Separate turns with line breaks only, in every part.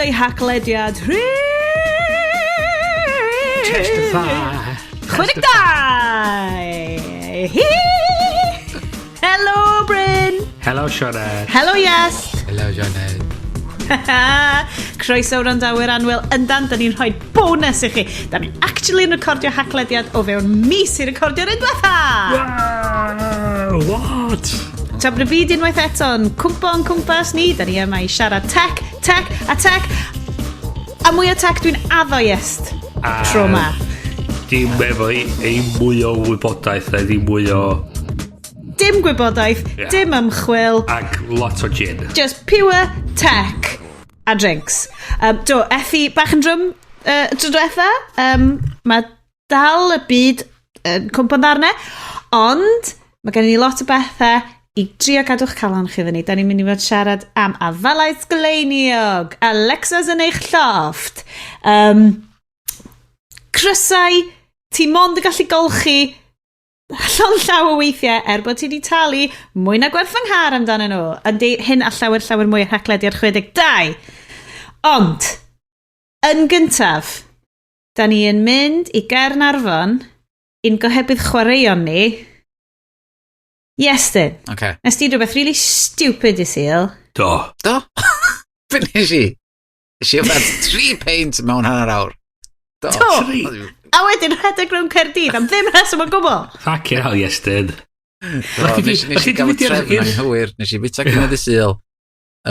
Croeso i Haclediad
Testify.
62! Hello, Bryn!
Hello, Sioned.
Hello, Yes!
Hello, Sioned.
Croeso wrandawyr anwyl. Yndan, da ni'n rhoi bonus i chi. Da ni'n actually yn recordio Haclediad o fewn mis i recordio'r un diwetha!
Wow, what?
Tra bod y byd unwaith eto yn cwmpo o'n cwmpas ni, da ni yma i siarad tech, tech a tech. A mwy o tech dwi'n addo Iest tro ma.
Dim efo ei mwy o wybodaeth na ddim mwy o
Dim gwybodaeth, dim ymchwil.
Ac lot o gin.
Just pure tech a drinks. Do, Effi, bach yn drwm tro diwetha. Mae dal y byd yn cwmpo'n ddarnau, ond mae gen i lot o bethau i drio gadw'ch calon chi fyny. Da ni'n mynd i fod siarad am afalau sgleiniog, Alexas yn eich llofft, crysau ti mond yn gallu golchi llond llaw o weithiau er bod ti wedi talu mwy na gwerth fy nghar amdanyn nhw. Yndi, hyn a llawer llawer mwy ar Haclediad 62. Ond, yn gyntaf, da ni yn mynd i Gaernarfon i'n gohebydd chwaraeon ni. Iestyn, nes ti rhywbeth really stupid i Sul?
Do.
Do? Be nes i? Nes i yfed 3 peint mewn hanner awr. Do.
Do. A wedyn rhedeg rownd Caerdydd am ddim rheswm o gwbl.
Fucking hell, Iestyn.
Do, nes i gael y trefn anghywir. Nes i fwyta cinio dydd Sul,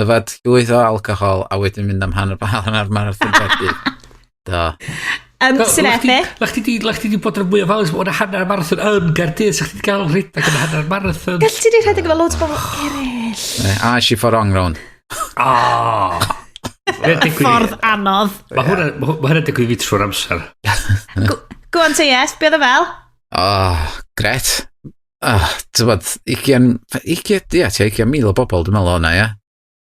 yfed llwyth o alcohol, a wedyn mynd am hanner marathon Caerdydd. Do.
Sut Effi?
Lach ti di bod yn mwy o ofalus bod yna hanner marathon yn Gaerdydd, sa chdi di gael rhedeg yn hanner marathon.
Gall ti di rhedeg efo loads o bobl eraill.
A es i ffordd wrong round.
Ah.
Ffordd anodd.
Mae hwnna digwydd i fi trwy'r amser.
Go on te, yes, be oedd o fel?
Oh, gret. Oh, ti'n bod, 20, 20, ia, tua 20,000 o bobl, dwi'n meddwl o'na, ia.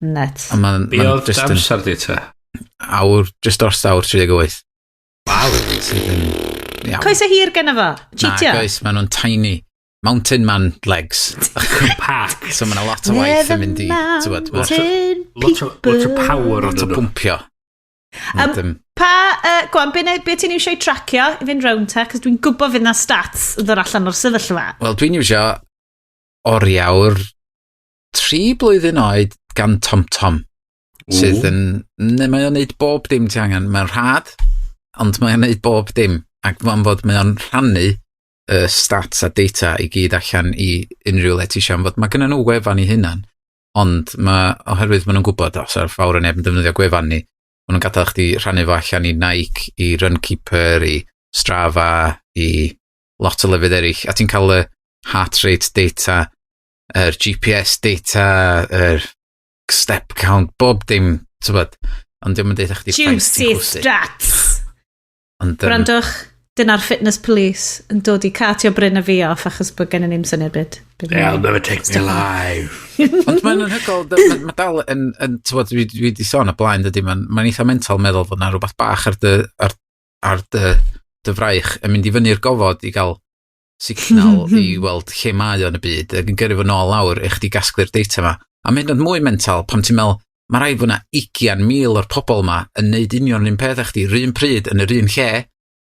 Nuts.
A mae'n
Be
ma
oedd
just yn
amser di te?
awr, just dros awr 38.
Waw.
Sydd yn iawn.
Coesau hir gen fo? Cheatio?
Na, coes, maen nhw'n tiny. Mountain man legs.
Pack.
So mae 'na lot o waith yn mynd i, ti'n bod,
Mountain
Lot o power
lot o
yn nhw.
pwmpio. Ond,
Pa, go on, be ti'n iwsio i tracio i fynd rownd te? Cos dwi'n gwybod fydd na stats yn dod allan o'r sefyllfa.
Wel, dwi'n iwsio oriawr 3 blwyddyn oed gan TomTom. Sydd yn... Ne, mae o'n neud bob dim ti angen. Mae'n rhad, ond mae o'n neud bob dim. Ac mae'n fod mae o'n rhannu stats a data i gyd allan i unrhyw le ti isio. Am fod mae gynnu nhw wefan i hunan, ond mae, oherwydd maen nhw'n gwybod os ar fawr o neb yn defnyddio gwefan ni, maen nhw'n gadael chdi rhannu fo allan i Nike, i Runkeeper, i Strava, i lot o lefydd eraill. A ti'n cael y heart rate data, yr GPS data, yr step count, bob dim, ti'n bod. Ond diolch yn deud chdi faint ti'n
Juicy
chwysu.
stats.
Ond,
Gwrandwch, dyna'r fitness police yn dod i cartio Bryn a fi off achos bod gen i ni'n syniad byd.
They'll never take me alive.
Ond mae'n anhygoel, ma dal yn ti'n bod, dwi di sôn o blaen, dydy, mae'n ma eitha mental meddwl fod na rhywbeth bach ar dy fraich yn mynd i fyny'r gofod i gael signal i weld lle mae o yn y byd, ac yn gyrru fo nôl lawr i chdi gasglu'r data yma. A mae'n mwy mental pam ti'n meddwl, mae rhaid fod na 20,000 o'r pobl yma yn neud union yr un peth â chdi, yr un pryd, yn yr un lle,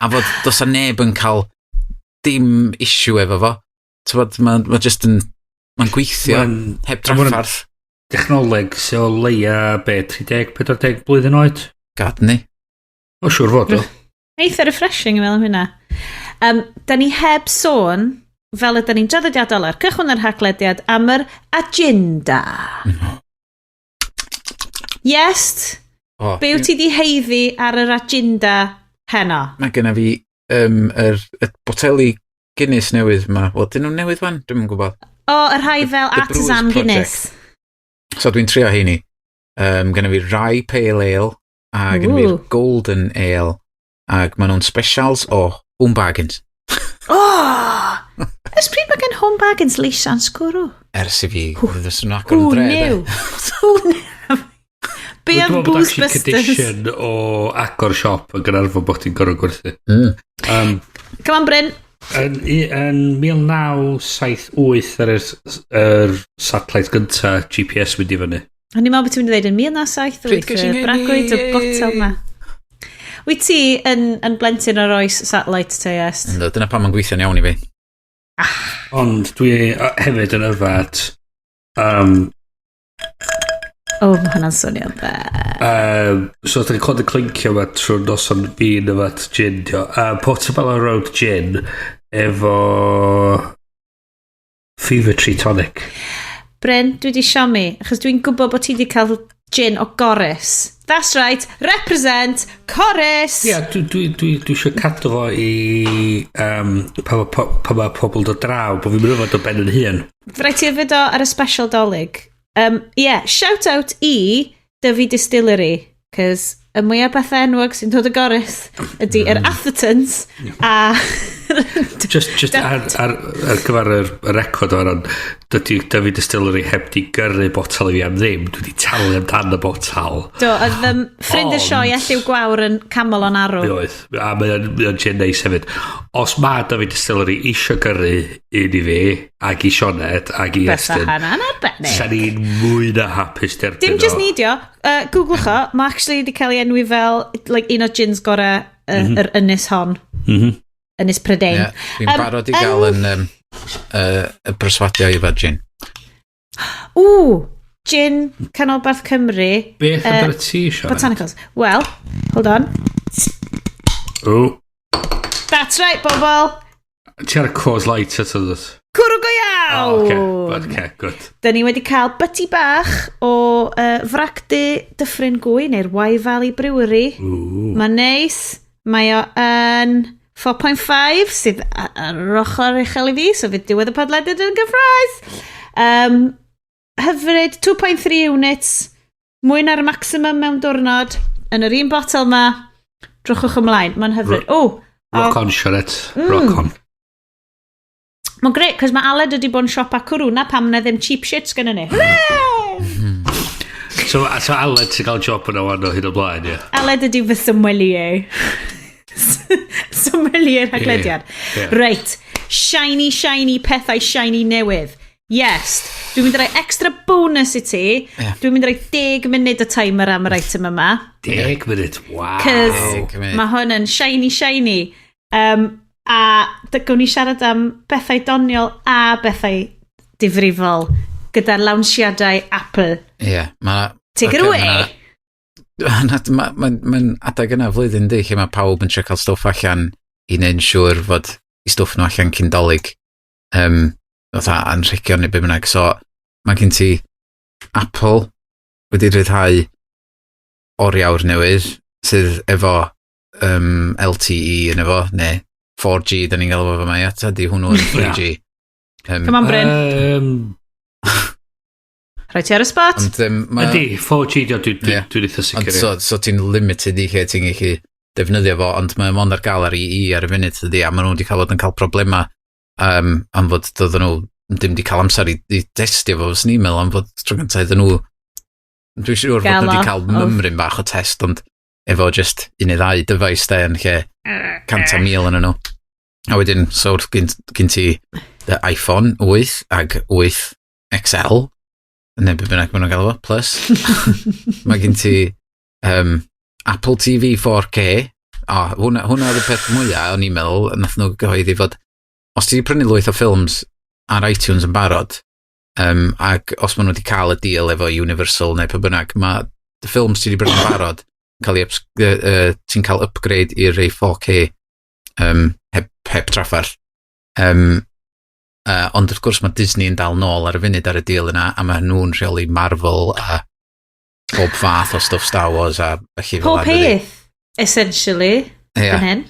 a fod does 'na neb yn cael dim issue efo fo. Ti'n bod, mae'n ma just yn, mae'n gweithio heb
A ma' hwnna'n
draffarth.
Technoleg sy'n o leia, be, 30, 40 blwyddyn oed?
Gad ni.
O, siŵr fod o.
Eitha refreshing i meddwl am hynna. Da ni heb sôn, fel ydyn ni'n draddodiadol ar cychwyn yr Haclediad, am yr agenda. Yes,
O,
be wyt ti di haeddu ar yr agenda heno?
Mae genna fi y boteli Guinness newydd yma. Wel, dyn nhw'n newydd wan? Dwi'm yn gwybod.
O, y rhai fel
The
Artisan
Brewers Project.
Guinness.
So dwi'n trio heini. Genna fi Rye Pale Ale a genna fi'r
Ooh.
Golden Ale ac maen nhw'n specials o Home Bargains.
O! Ers pryd mae gen Home Bargains leisans gwrw?
Ers i fi, ddys nhw'n agor
Who
yn dre.
knew? Who knew? Be
Dwi'n
oedd
meddwl bod
Booze
actually
Busters?
condition o agor siop yn Gaernarfon bod chdi'n gorfod gwerthu.
Come on, Bryn.
Yn 1978 ar yr satellite gynta GPS mynd i fyny.
O'n i'n meddwl bod ti'n mynd i ddweud yn 1978,
Pryd ges i ngeni?
Bragwyd y botel ma. Wyt ti yn blentyn o'r oes satellite te, yes?
Ynddo, dyna pam mae'n gweithio'n iawn i fi.
Ond dwi hefyd yn yfad
O, oh, mae hwnna'n swnio'n dda.
So dyn ni'n clywed y clincio yma trwy'r noson fi'n yfad gin dio. Portobello Road Gin efo Fever Tree Tonic.
Bryn, dwi di siomi, achos dwi'n gwybod bod ti di cael gin o Corris. That's right, represent Corris!
Ie, yeah, dwi eisiau cadw fo i pa ma pobl dod draw, bod fi'n mynd yfad o ben yn hun.
Rhaid ti yfed o ar y special Dolig. Yeah, shout out i Dyfi Distillery, cos y mwyaf bethau enwog sy'n dod o Gorris ydy yr Athertons a
Just ar gyfer y record o'n ond dydy Dyfi Distillery heb di gyrru botel i fi am ddim. Dwi wedi talu amdan y botel.
Do, oedd ffrind y sioe Elliw Gwawr yn camol o'n arw.
Mi oedd. A mae o'n gin neis hefyd. Os mae Dyfi Distillery isio gyrru un i fi, ag i Sioned, ag i
Bysa
Estyn,
hynna'n arbennig.
sa ni'n mwy na hapus derbyn
Dim just
o.
nidio, googlwch o, mae actually wedi cael ei enwi fel like, un o gins gorau yr ynys hon. Ynys Prydain.
Yeah, dwi'n barod i gael yn y perswadio i fod gin.
Ww, gin Canolbarth Cymru.
Beth amdano ti, Sioned?
Botanicals. Well, hold on.
O,
That's right, bobl.
ti ar y Coors Light eto, dod?
Cwrw go iawn!
Oh, okay. Okay, good.
Da ni wedi cael byty bach o Fragdy Dyffryn Gwy, neu'r Wye Valley Brewery.
Ooh.
Mae'n neis. Mae o yn 4.5, sydd ar yr ochr uchel i fi, so fydd diwedd y podlediad yn gyffrous. Hyfryd, 2.3 units, mwy na'r maximum mewn diwrnod, yn yr un botel ma. Drychwch ymlaen, mae'n hyfryd. O,
Rock on, Sioned. Rock on.
Mae'n grêt, cos mae Aled wedi bod yn siopa cwrw, na pam na ddim cheap shits gyda ni. Hooray!
So Aled sy'n cael job yna wan o hyn o blaen, ie.
Aled ydi fy sommelier. Sommelier haglediad.
Ie.
Reit. Shiny, shiny pethau shiny newydd. Yes. Dwi'n mynd i roi extra bonus i ti.
Ie.
Dwi'n mynd i roi 10 munud y timer am yr item yma.
10 munud, waw.
Cos
10 munud.
mae hwn yn shiny, shiny. A gawn ni siarad am bethau doniol a bethau difrifol gyda lawnsiadau Apple.
Ie, yeah, mae...
Take it away!
Mae'n ma, ma adeg yna flwyddyn di, lle mae pawb yn trio cael stwff allan i wneud yn siŵr fod i stwff nhw allan cyn Dolig. Fatha anrhegion neu be bynnag. So, mae gen ti Apple wedi rhyddhau oriawr newydd sydd efo LTE yn efo, neu 4G, da ni'n gael efo fo ia, ta di hwnnw yn 3G.
Come on, Bryn. Rhoi ti ar y spot?
Ond,
Ydy, 4G, dio,
Ie.
dwi'n eitha
Ond
sicr.
so ti'n limited i lle ti'n gallu defnyddio fo, ond mae mond ar gael ar EE ar y funud ydy, a maen nhw wedi cael fod yn cael problema am fod doedden nhw ddim wedi cael amser i testio fo, fyswn i'n meddwl, am fod tro gyntaf iddyn nhw, dwi'n siŵr fod nhw wedi
Gael
cael
o.
mymryn bach o test, ond efo just un neu ddau dyfais de yn lle 100,000 yn nhw. A wedyn, so wrth gyn ti the iPhone 8 ag 8 XL, neu be bynnag maen nhw'n gael fo, plus. Mae gen ti Apple TV 4K. O, hwnna oedd y peth mwyaf, o'n i'n meddwl, nath nhw gyhoeddi fod, os ti wedi prynu lwyth o ffilms ar iTunes yn barod, ac os maen nhw wedi cael y deal efo Universal neu pe bynnag, mae y ffilms ti wedi prynu'n barod, cael ei ti'n cael upgrade i'r rei 4K heb trafferth. Ond wrth gwrs mae Disney yn dal nôl ar y funud ar y deal yna, a mae nhw'n rheoli Marvel a bob fath o stwff Star Wars a felly fel
Pob
'na, dydi?
peth, essentially,
Ie.
fan hyn.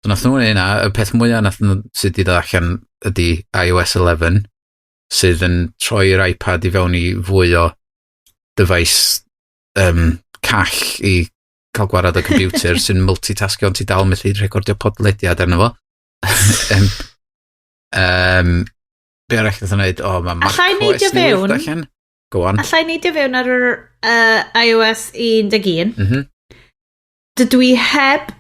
So nath nhw'n yna, y peth mwyaf nath nhw sydd wedi dod allan ydy iOS 11, sydd yn troi'r iPad i fewn i fwy o dyfais call i cael gwarad o computer sy'n multitascio ond ti dal methu recordio podlediad arno fo. Be arall nath o'n neud? O, mae
Alla i
macOS
neidio
newydd
fewn?
allan. Go on.
Alla i neidio fewn ar yr iOS 11. Dydw i heb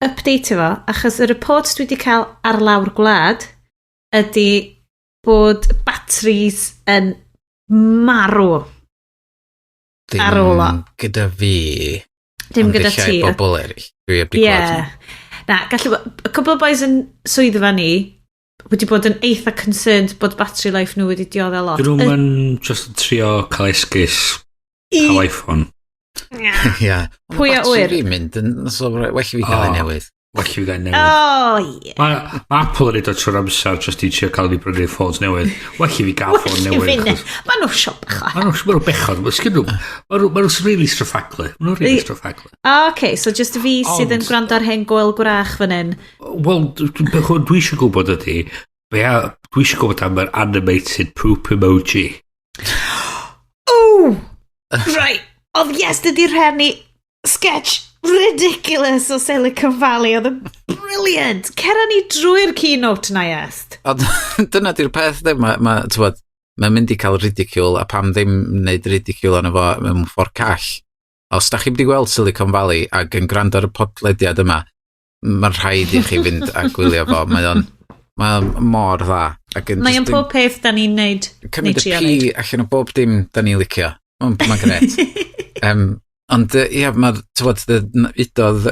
update fo, achos y report dwi wedi cael ar lawr gwlad ydy bod batteries yn marw
Ddim
ar ôl o.
Gyda fi.
Dim
Ond
gyda
ella
ti.
I bobl eraill. Dwi heb di
Ie. Na, gallu, y cwbl o boys yn swyddfa ni wedi bod yn eitha concerned bod battery life nhw wedi dioddef lot.
Dyn nhw'n just yn trio cael esgus cael iPhone.
clywed. Ie.
Pwy a ŵyr?
Fi'n mynd yn... So, well i fi gael ei
O.
newydd.
Well i fi gael newydd.
Oh, ie.
Mae Apple yn neud o trwy'r amser just i trio cael ei brynu ffôns newydd. Well i fi gael ffôn newydd. achos
Mae nhw sio bechod.
Ma' nhw'n bechod. Ma' sgyn nhw... Ma' nhw'n really straffaglu. Ma' nhw'n really straffaglu.
OK, so just fi sydd yn gwrando ar hen gwyl gwrach fan hyn.
Wel, dwi eisiau gwybod ydy, dwi eisiau gwybod am yr animated poop emoji.
Ooh! Right. Oedd yes, dydy rhenni sketch ridiculous o Silicon Valley. Oedd yn brilliant. Cera ni drwy'r keynote na, Iest.
Ond dyna di'r peth, de, mae, ma, t'wod, mae'n mynd i cael ridicule, a pam ddim wneud ridicule arno fo mewn ffordd call. Os da chi wedi gweld Silicon Valley ac yn gwrando ar y podlediad yma, mae'n rhaid i chi fynd a gwylio fo. Mae o'n mor dda. Ac yn
Mae o'n
jyst yn
pob peth da ni'n neud.
Cymryd
neu
y
trio
pi
neud.
allan o bob dim da ni'n licio. Mae'n ma gret. Ond ia, mae'r, t'wod, udodd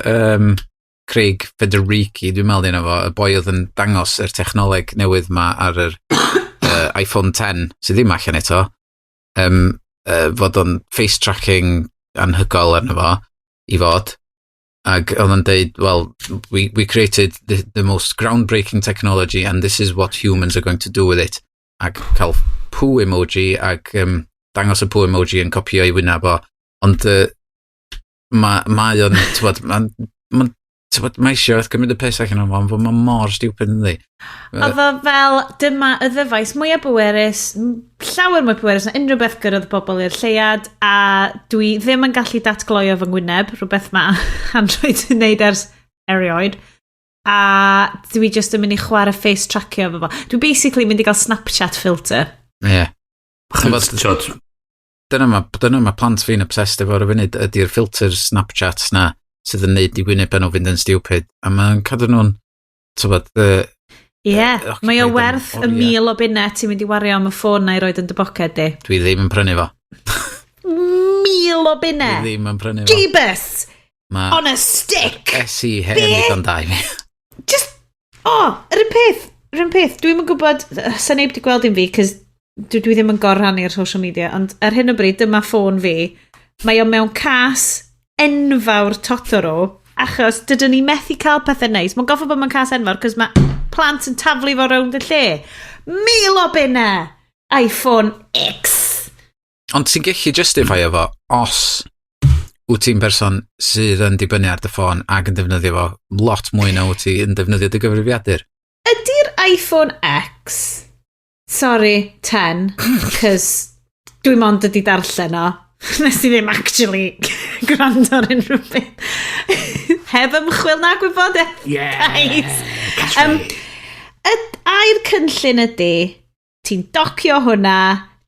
Craig Federighi, dwi'n meddwl yna fo, y boi oedd yn dangos yr technoleg newydd ma ar yr iPhone 10, sydd ddim allan eto, fod o'n face tracking anhygoel arno fo, i fod. Ac oedd o'n deud, "Well, we created the most groundbreaking technology and this is what humans are going to do with it." Ac cael poo emoji ac dangos y poo emoji yn copio i wyneb o. Ond mae ma o'n, t'wod, mae'n ma, t'wod, mae eisiau gymryd y piss allan o'n fo, ond mae mor stupid, yndi?
Oedd o fel, dyma y ddyfais mwyaf bwerus, llawer mwy bwerus na unrhyw beth gyrraedd bobl i'r lleuad, a dwi ddim yn gallu datgloio fy ngwyneb, rhywbeth mae Android yn neud ers erioed. A dwi just yn mynd i chwarae face trackio efo fo. Dwi basically mynd i gael Snapchat filter.
Ie. Yeah.
Chod,
Dyna ma plant fi'n obsessed efo ar y funud ydy'r filter Snapchat na sydd yn neud i wyneb nhw fynd yn stupid. A mae'n cadw nhw'n, t'wod,
Ie, yeah, mae o
occupied
werth
am
y
oriau.
1,000 o bunnau ti'n mynd i wario am y ffôn na i roed yn dy boced di.
Dwi ddim yn prynu fo.
1,000 o
Dwi
bunnau!
ddim yn prynu fo.
Jeebus!
Mae
On a stick!
SE hen
Be?
ddigon da i fi.
Just, oh, yr un peth, yr un peth, dwi'n yn gwybod, sa neb di gweld un fi, cos dwi ddim yn gorrannu ar social media, ond ar hyn o bryd, dyma ffôn fi, mae o mewn cas enfawr Totoro, achos dydyn ni methu cael pethau neis. Mae'n goffa bod mewn cas enfawr, cos mae plant yn taflu fo rownd y lle. 1,000 o bunnau! iPhone X!
Ond ti'n gallu justify fo os wyt ti'n person sydd yn dibynnu ar dy ffôn ac yn defnyddio fo lot mwy na wyt ti yn defnyddio dy gyfrifiadur.
Ydy'r iPhone X, sorry, 10, cos dwi mond ydi darllen o. Nes i ddim actually gwrando ar unrhyw beth. Heb ymchwil na gwybodaeth, guys. Y air cynllun ydy, ti'n docio hwnna,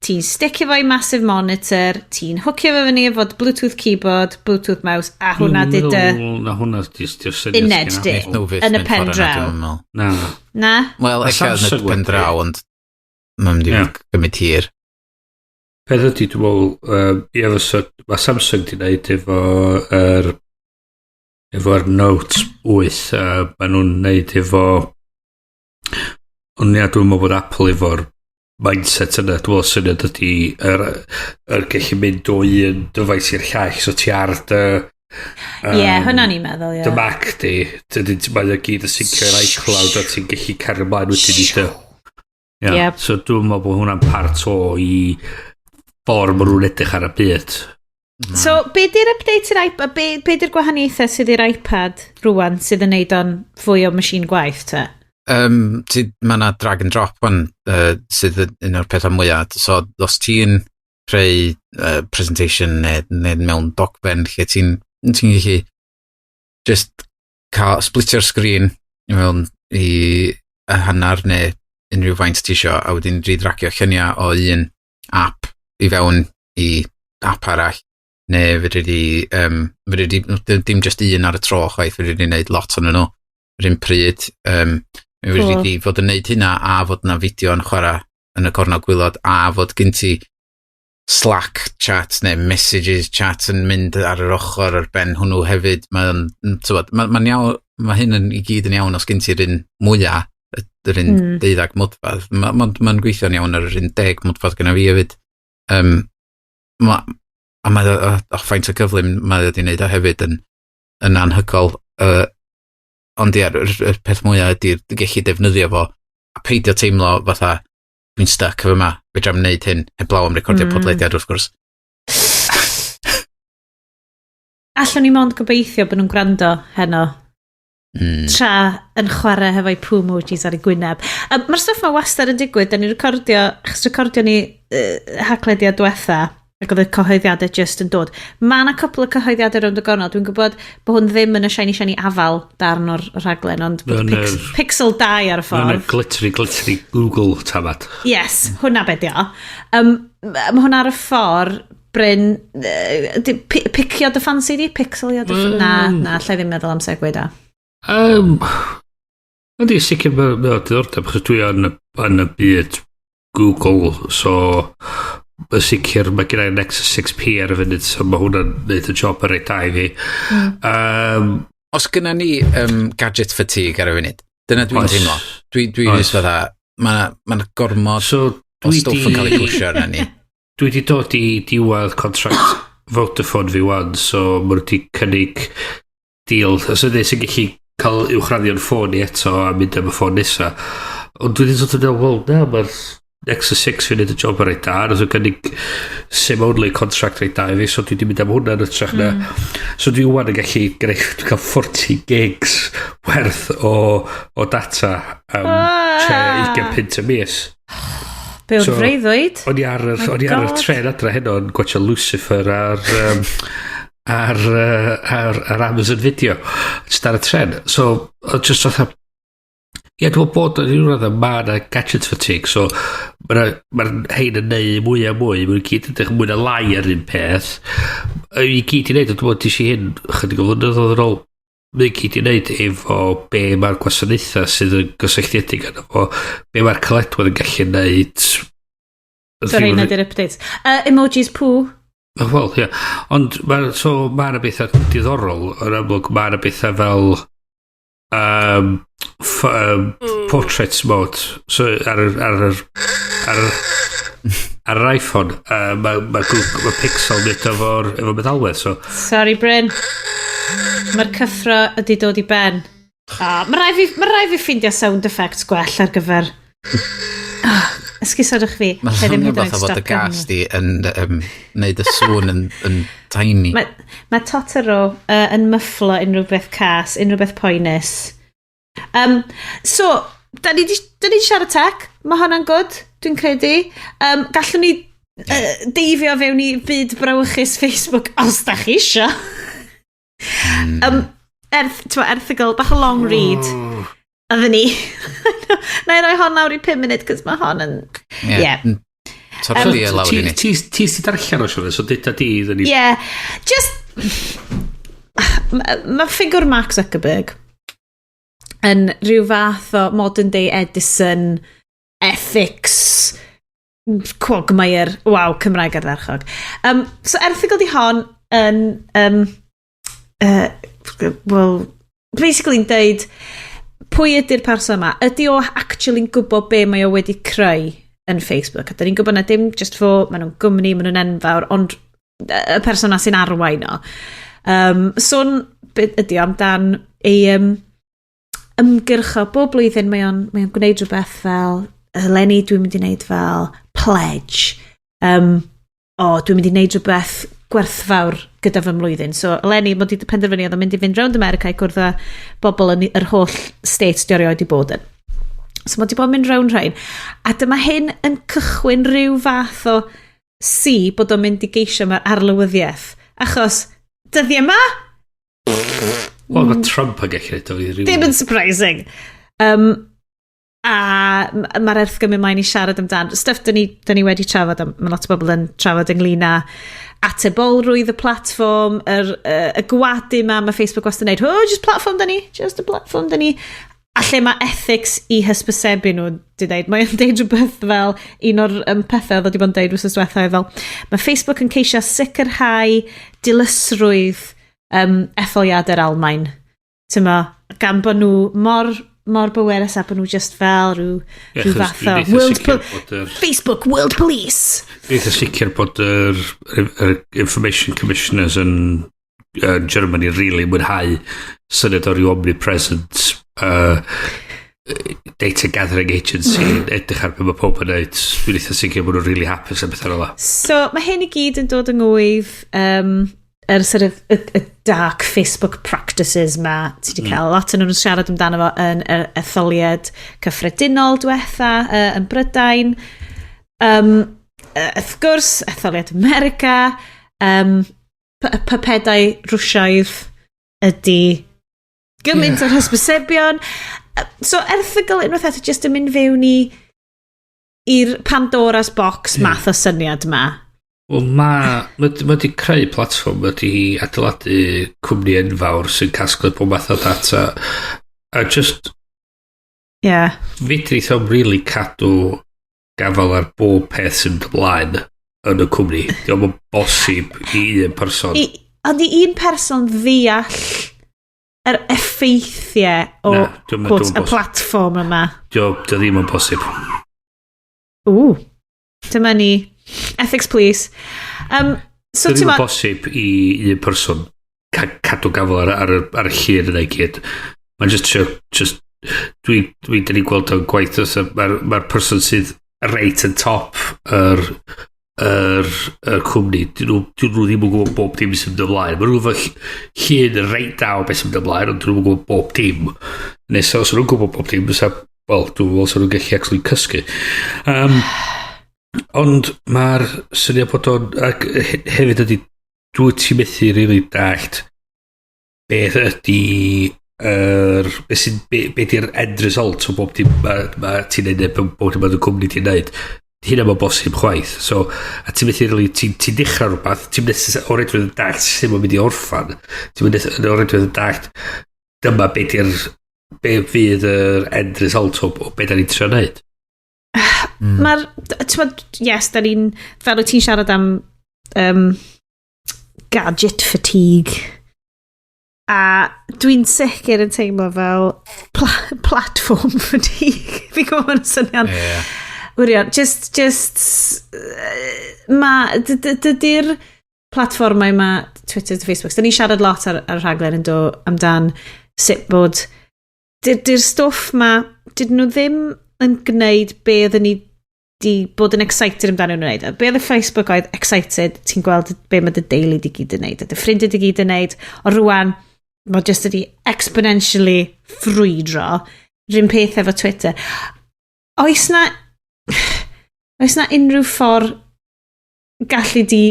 ti'n sticio fo i massive monitor, ti'n hwcio fo fyny efo Bluetooth keyboard, Bluetooth mouse, a hwnna di dy
Na, hwnna di'r syniad
uned
sgynna
di.
Apple.
No fyth
Yn y
mynd
pen
ffordd yna,
draw.
dwi'm yn meddwl.
Na.
Na?
Wel,
Ma'
ella yn y
Samsung
pen
wedi.
draw, ond mae'n mynd i gymryd hir.
Peth ydy, dwi'n meddwl, ie, fysa, mae Samsung di wneud efo'r Note 8, maen nhw'n wneud efo, ond ia, dwi'n meddwl bod Apple efo'r mindset yna. Dwi'n meddwl syniad ydy yr gallu mynd o un dyfais i'r llall, so ti ar dy
Ie, yeah, hwnna ni'n meddwl, ie.
dy Mac di, dydy mae o gyd yn syncio i'r iCloud a ti'n gallu cario ymlaen wedyn i dy. Ia.
Yep.
So dwi'n meddwl bod hwnna'n part o i ffordd maen nhw'n edrych ar y byd.
So, be di'r update i'r iPad? Be di'r gwahaniaethau sydd i'r iPad rwan sydd yn neud o'n fwy o machine gwaith, te?
Mae yna drag and drop one sydd yn un o'r pethau mwyaf. So, os ti'n creu presentation neu mewn dogfen lle ti'n gallu just cael splitio'r sgrin i mewn i y hanner neu unrhyw faint ti isio a wedyn redragio lluniau o un app i fewn i app arall neu fedri di, fedri di, dim just un ar y tro chwaith, fedri di wneud lot o'n nhw yr un pryd. Fedri di fod yn neud hynna a fod yna fideo yn chwarae yn y cornel gwaelod a fod gen ti Slack chat neu messages chat yn mynd ar yr ochr ar ben hwnnw hefyd. Mae'n, ma iawn, mae hyn yn i gyd yn iawn os gen ti'r un mwyaf, yr un 12 modfedd. Mae'n ma gweithio'n iawn ar yr un 10 modfedd gyda fi hefyd. A mae o faint o gyflym mae wedi wneud o hefyd yn anhygoel. Ond ie, yr peth mwyaf ydy'r gallu defnyddio fo a peidio teimlo fatha dwi'n stuck efo yma, fedra i'm wneud hyn, heblaw am recordio podlediad wrth gwrs.
Allwn ni mond gobeithio bod nhw'n gwrando heno tra yn chwarae hefo'i poo emojis ar ei gwyneb. Mae'r stwff ma wastad yn digwydd, da ni'n recordio, achos recordio ni Haclediad diwetha, ac oedd y cyhoeddiadau just yn dod. Mae yna cwpl o cyhoeddiadau rownd y gornel. Dwi'n gwybod bod hwn ddim yn y shiny shiny afal darn o'r rhaglen, ond bod Pixel 2 ar y ffordd.
Mae'n glittery, glittery Google tamad.
Yes, hwnna be di o. Mae hwnna ar y ffordd, Bryn, picio dy ffansi di? Pixelio dy... Na, na, allai ddim meddwl am segue da.
Yndi, sicr mae o diddordeb, achos dwi yn y byd Google, so yn sicr mae gen i Nexus 6P ar y funud, so mae hwnna'n neud y job yn reit da i fi.
Os gynna ni gadget fatigue ar y funud, dyna dwi'n teimlo. Dwi jyst fatha, mae ma gormod
so,
o stwff yn cael ei pwysio arna ni.
Dwi di dod i diwedd contract Vodafone fi wan, so maen nhw wedi cynnig deal. Os ydy sy'n gallu cael uwchraddio'n ffôn i eto a mynd am y ffôn nesa. Ond dwi wedi sort of meddwl, wel, na, mae'r Nexus 6 fi'n neud y job yn reit da. Nath o gynnig SIM only contract reit da i fi, so dwi wedi mynd am hwnna yn hytrach na. So dwi wan yn gallu dwi'n cael 40 gigs werth o data am ah, 20 punt y mis.
Be o'r freuddwyd?
O'n i ar y tren adra heno yn gwatcha Lucifer ar Amazon Video. Just ar y tren. So, oedd just fatha, ie, dwi'n meddwl bod yn rhyw raddau mae yna gadget fatigue, so mae'r ma hein yn neud mwy a mwy, mae'n gyd yn edrych mwy na lai ar un peth. I gyd i wneud, dwi'n meddwl, dis i hyn chydig o flynyddoedd yn ôl, mae'n gyd i wneud efo be mae'r gwasanaethau sydd yn gysylltiedig yna fo, be mae'r caledwedd yn gallu neud.
So rheina di'r updates. Emojis poo.
Wel, ie. Ond so, mae yna bethau diddorol, yn amlwg mae yna bethau fel portrait mode. So, ar yr iPhone, ma Pixel mynd efo meddalwedd. So,
Sorry, Bryn. Mae'r cyffro ydi dod i ben. Ah, mae rai fi ffeindio sound effects gwell ar gyfer. Oh, esgusodwch fi.
Mae'n
Alla i ddim
swnio
hyd yn oed
fatha fod y
stopio
gas
hwnnw.
di yn neud y sŵn yn tiny.
Mae Totoro yn mufflo unrhyw beth cas, unrhyw beth poenus. So, da ni di siarad tech. Mae hwnna'n good, dwi'n credu. Gallwn ni deifio fewn i byd brawychus Facebook os da chi isio. T'mo, erthygl, bach o long read. Oedden ni. Na i roi hon lawr i 5 munud, cos mae hon yn...
Ie.
Ie.
Torri di lawr i ni.
Ti sy'n darllen o Siôn, so dyda di iddyn ni.
Yeah, just... Mae ma ffigwr Mark Zuckerberg yn rhyw fath o modern day Edison ethics quagmire, waw, Cymraeg ardderchog. So erthygl di hon yn, well, basically yn deud, pwy ydy'r person yma? Ydy o actually'n gwybod be mae o wedi creu yn Facebook? A da ni'n gwybod na dim just fo, maen nhw'n gwmni, maen nhw'n enfawr, ond y person na sy'n arwain o. Sôn be ydy o amdan ei ymgyrch o bob blwyddyn mae o'n gwneud rhywbeth fel eleni dwi'n mynd i wneud fel pledge. O, dwi'n mynd i wneud rhywbeth gwerthfawr gyda fy mlwyddyn. So, eleni, mod i wedi penderfynu oedd o'n mynd i fynd rownd America i gwrdd â bobl yn yr holl states di erioed i bod yn. So, mae wedi bod yn mynd rownd rhain. A dyma hyn yn cychwyn rhyw fath o si bod o'n mynd i geisio mae'r arlywyddiaeth. Achos, dyddiau yma,
Wel, mae Trump yn gallu neud o i
ddim yn surprising. A mae'r erthygl mynd mlaen i siarad amdan stuff dyn ni wedi trafod, a mae lot o bobl yn trafod ynglyn â atebolrwydd y platfform, y gwadu ma mae Facebook wastad yn neud, "Oh, just platform dyn ni, just a platform dyn ni." A lle mae ethics i hysbysebu nhw, di dweud. Mae'n deud rhywbeth fel un o'r pethau oedd wedi bod yn deud wythnos diwethaf, fel mae Facebook yn ceisio sicrhau dilysrwydd etholiadau'r Almain. Ti'n mo, gan bod nhw mor, mor bwerus a bod nhw just fel rhyw fath o Facebook World Police.
Dwi'n eitha sicr bod yr Information Commissioners yn Germany really mwynhau syniad o ryw omnipresent data gathering agency yn edrych ar beth mae pob yn neud. Dwi'n eitha sicr bod nhw'n really hapus am bethau fel.
So mae hyn i gyd yn dod yng ngwydd yr sort of y dark Facebook practices ma ti wedi cael. Lot yn nhw'n siarad amdano fo yn yr etholiad cyffredinol diwetha yn Brydain. Wrth gwrs, etholiad America, pypedau Rwsiaidd ydy gymaint o'r hysbysebion. So erthygl unwaith eto just yn mynd fewn i'r Pandora's box math o syniad ma.
Wel, mae di creu platform, mae di adeiladu cwmni enfawr sy'n casglu pob math o data. A just, fedrith o'm really cadw gafel ar bob peth sy'n mynd ymlaen yn y cwmni. Dio'm yn bosib i un person.
Ond i un person ddeall yr effeithiau o
Na,
quote,
dio'm
y
bosib.
platform yma.
Dio ddim yn bosib.
Ww, dyma ni. Ethics please. So
Dio
ti'n
ddim yn
ma.
bosib i un person cadw gafel ar y llun yna i gyd. Mae'n just trio, just, dwi dyn ni'n gweld o'n gwaith, mae'r ma person sydd reit yn top yr cwmni, dyn nhw ddim yn gwybod bob dim sy'n mynd ymlaen. Mae nhw efo llun reit da o beth sy'n mynd ymlaen, ond dyn nhw'n gwybod bob dim. Nes os nhw'n gwybod bob dim, fysa, wel, dwi'n meddwl sa nhw'n gallu actually cysgu. Ond mae'r syniad bod o'n, ac hefyd ydy, dwi ti methu really dallt beth ydy beth sy'n, be di'r end result o bob dim ma ti'n neud neu bob dim mae'r cwmni ti'n neud. Hynna mae'n bosib chwaith. So, a ti'n methu really, ti'n ti dechrau rhywbeth, ti'n o reidrwydd yn dallt sut mae'n mynd i orffan. Ti'n mynd o reidrwydd yn dallt dyma be fydd yr end result o be da ni'n trio neud.
Mae'r, ti'n bod, yes, da ni'n, fel wyt ti'n siarad am gadget fatigue. A dwi'n sicr yn teimlo fel platform fatigue. Fi'n gwybod mae'n syniad wirion. Just, dydy'r platfformau ma, Twitter, Facebook, da ni'n siarad lot ar rhaglen yn do amdan sut bod, dydy'r stwff ma, dydyn nhw ddim yn gwneud be oedden ni di bod yn excited amdano nhw'n wneud. A be oedd y Facebook oedd excited, ti'n gweld be mae dy deulu di gyd yn wneud, a dy ffrindiau di gyd yn wneud, o rwan, mae just ydi exponentially ffrwydro. Rhywun peth efo Twitter. Oes na unrhyw ffordd gallu di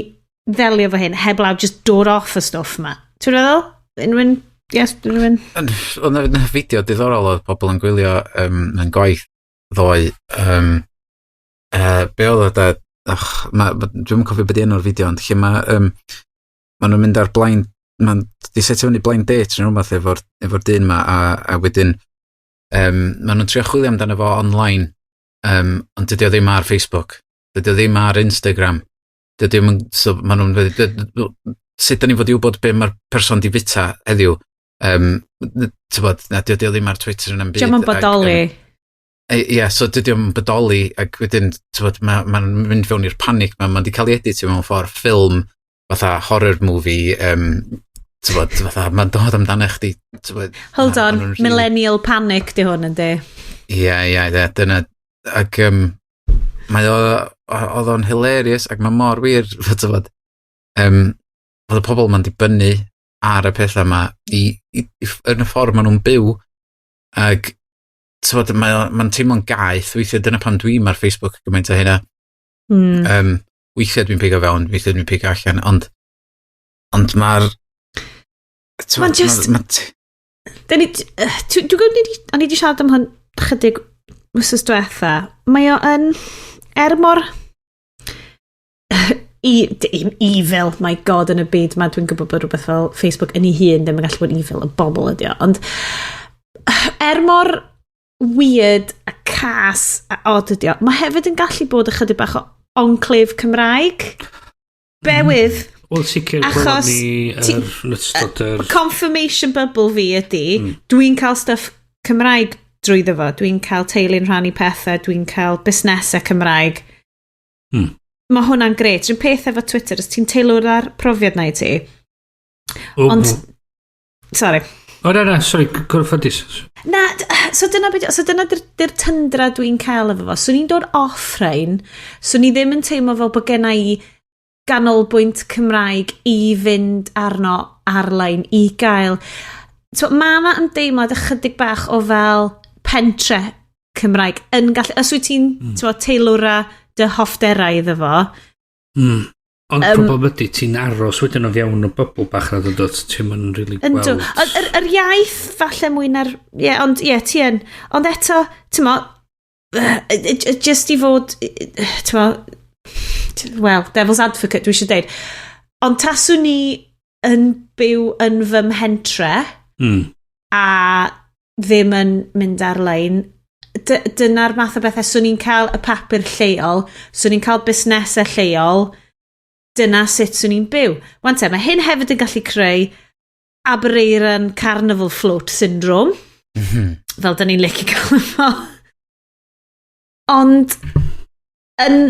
ddelio efo hyn heblaw just dod off y stwff ma? Ti'n meddwl? Unrhyw un? Yes, unrhyw un?
Ond oedd 'na fideo diddorol oedd pobl yn gwylio yn gwaith ddoe. Be oedd o da? Och, dwi'm yn cofio beth enw'r fideo, ond lle mae ma nhw'n mynd ar blind, mae'n di setio fyny blind date neu rhywbeth efo dyn ma, a wedyn ma nhw'n trio chwilio amdano fo online, ond dydy o ddim ar Facebook, dydy o ddim ar Instagram, dydy o'm yn, so ma nhw'n dweud, sut da ni fod i wybod be mae'r person di fita heddiw? T'bod, na, dydy o ddim ar Twitter yn byd.
Dio'm yn bodoli.
Ie, so dydy o'm yn bodoli, ac wedyn, t'bod, mae'n ma mynd fewn i'r panic, ma di cael ei editio mewn ffordd ffilm, fatha horror movie, t'bod, fatha, mae'n dod amdano chdi, t'bod.
Hold on,
ma' nhw'n really
millennial panic di hwn yndi.
Ie, dyna, ac mae o, oedd o'n hilarious, ac mae mor wir, t'bod, fod y pobl ma'n dibynnu ar y pethau yma i, yn y ffordd maen nhw'n byw, ac t'bod, mae'n teimlo'n gaeth, weithiau dyna pam dwi'n ar Facebook gymaint o hynna. Weithiau dwi'n pigo fewn, weithiau dwi'n pigo allan, ond mae'r t'bod,
Ma'n just Da ni, dwi'n gwybod, o'n i wedi siarad am hwn chydig wythnos diwetha. Mae o yn, er mor evil, my God, yn y byd ma, dwi'n gwybod bod rhywbeth fel Facebook yn ei hun ddim yn gallu bod evil, y bobl ydi o, ond er mor weird a cas a odd ydi o, mae hefyd yn gallu bod ychydig bach o enclave Cymraeg. Bear with.
Wel, sicr,
Achos
gwelon ni yn ystod yr
Confirmation bubble fi ydy, dwi'n cael stuff Cymraeg drwyddo fo. Dwi'n cael teulu'n rhannu pethau, dwi'n cael busnesau Cymraeg. Mae hwnna'n grêt. Rwy'n peth efo Twitter, os ti'n teilwra'r profiad na i ti. Ond, sorry.
O, na, na, sorry, gorffodus.
Na, so dyna, so dyna di'r tyndra dwi'n cael efo fo. So ni'n dod off rhain, so ni ddim yn teimlo fel bod genna i ganolbwynt Cymraeg i fynd arno ar-lein i gael. So, mae yna ymdeimlad ychydig bach o fel pentre Cymraeg yn gallu. Os wyt ti'n teilwra dy hoffderau iddo fo.
Ond problem ydy, ti'n aros wedyn o fewn y bubble bach na dod, ti'n mynd really
Yndw.
gweld.
Yr iaith falle mwy na'r. Ie, yeah, ond ie, yeah, ti yn. Ond eto, ti'n mo, just i fod, ti'n mo, well, devil's advocate, dwi eisiau deud. Ond taswn ni yn byw yn fy mhentre a ddim yn mynd ar-lein, dyna'r math o bethau, swn i'n cael y papur lleol, swn i'n cael busnesau lleol, dyna sut swn i'n byw. Wan te, mae hyn hefyd yn gallu creu Aberaeron Carnival Float Syndrome, fel da ni'n licio gael efo. Ond, yn...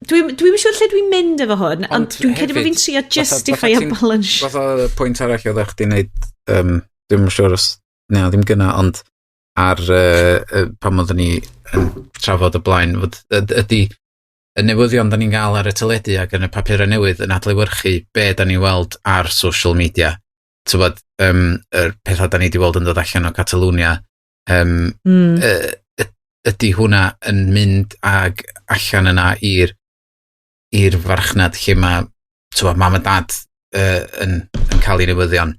Dwi'n siŵr lle dwi'n mynd efo hwn, ond
Ond
dwi'n credu bod
hefyd,
fi'n trio justify
fatha
a balance.
Fatha y pwynt arall oeddech chdi'n neud, dwi'm yn siŵr os, na, ddim gynna, ond ar pan oeddwn ni yn trafod y blaen, fod ydy y newyddion da ni'n gael ar y teledu ac yn y papurau newydd yn adlewyrchu be da ni'n weld ar social media. Tybod, yr pethau da ni wedi weld yn dod allan o Catalonia, ydy hwnna yn mynd ag allan yna i'r farchnad lle mae, tybod, mam a dad yn cael ei newyddion?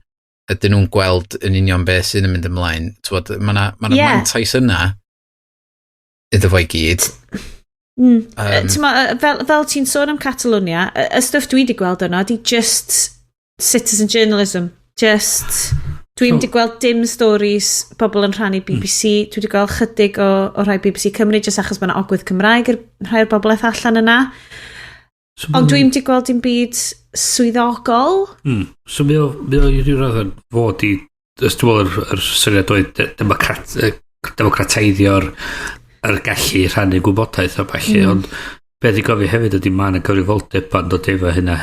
Ydyn nhw'n gweld yn union beth sydd yn mynd ymlaen? Tybod, mae yna ma mantais yna iddo fo i gyd.
T'mo, fel ti'n sôn am Catalonia, y stwff dwi wedi gweld yno di just citizen journalism. Just. Dwi'n wedi gweld dim stories pobl yn rhannu BBC. Dwi wedi gweld chydig o rhai BBC Cymru, jyst achos mae yna ogwydd Cymraeg i'r rhai o'r bobl allan yna.
So,
Ond dwi'n wedi gweld dim byd swyddogol.
So mae o i ryw radd yn fod i, os dwi'n meddwl yr syniad oedd democrateiddio'r yr gallu rhannu gwybodaeth a ballu, ond beth i gofio hefyd ydy mae yna gyfrifoldeb yn dod efo hynna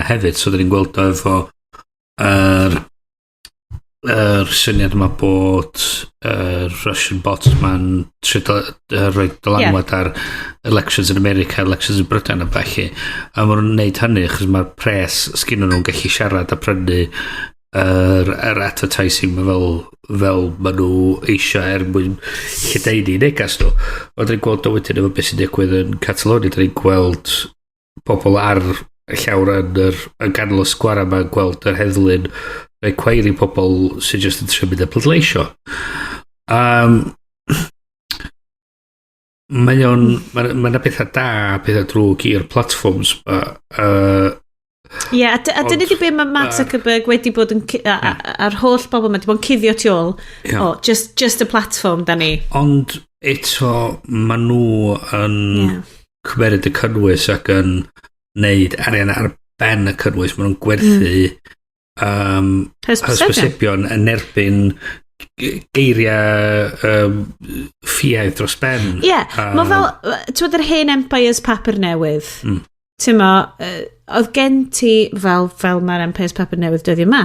hefyd, so dyn ni'n gweld o efo yr syniad yma bod yr Russian bots ma'n trio rhoi dylanwad ar elections in America, elections in Brydain a ballu. A maen nhw'n neud hynny achos mae'r pres sgyn nhw'n gallu siarad a prynu yr advertising ma fel maen nhw eisiau er mwyn lledaenu negas nhw. Ond dyn ni'n gweld o wedyn efo beth sy'n digwydd yn Catalonia, dyn ni'n gweld pobl ar y llawr yn ganol y sgwara yma yn gweld yr heddlu'n rhoi cweir i pobl sy'n just yn trio mynd a pleidleisio. Mae o'n, mae yna pethau da, pethau drwg i'r platforms ma.
Ie, yeah, a dyna
Ond
di be mae Mark Zuckerberg wedi bod yn, a'r holl bobl mae wedi bod yn cuddio tu ôl.
Ie.
Oh, just a platform da ni.
Ond eto, maen nhw yn cymeryd y cynnwys ac yn neud arian ar ben y cynnwys. Maen nhw'n gwerthu
Hysbysebion.
hysbysebion yn erbyn geiriau ffiaidd dros ben.
Ie, yeah, mae fel, ti'n bod yr hen Empires papur newydd. Ti'n mo, oedd gen ti, fel mae'r Empires papur newydd dyddiau yma,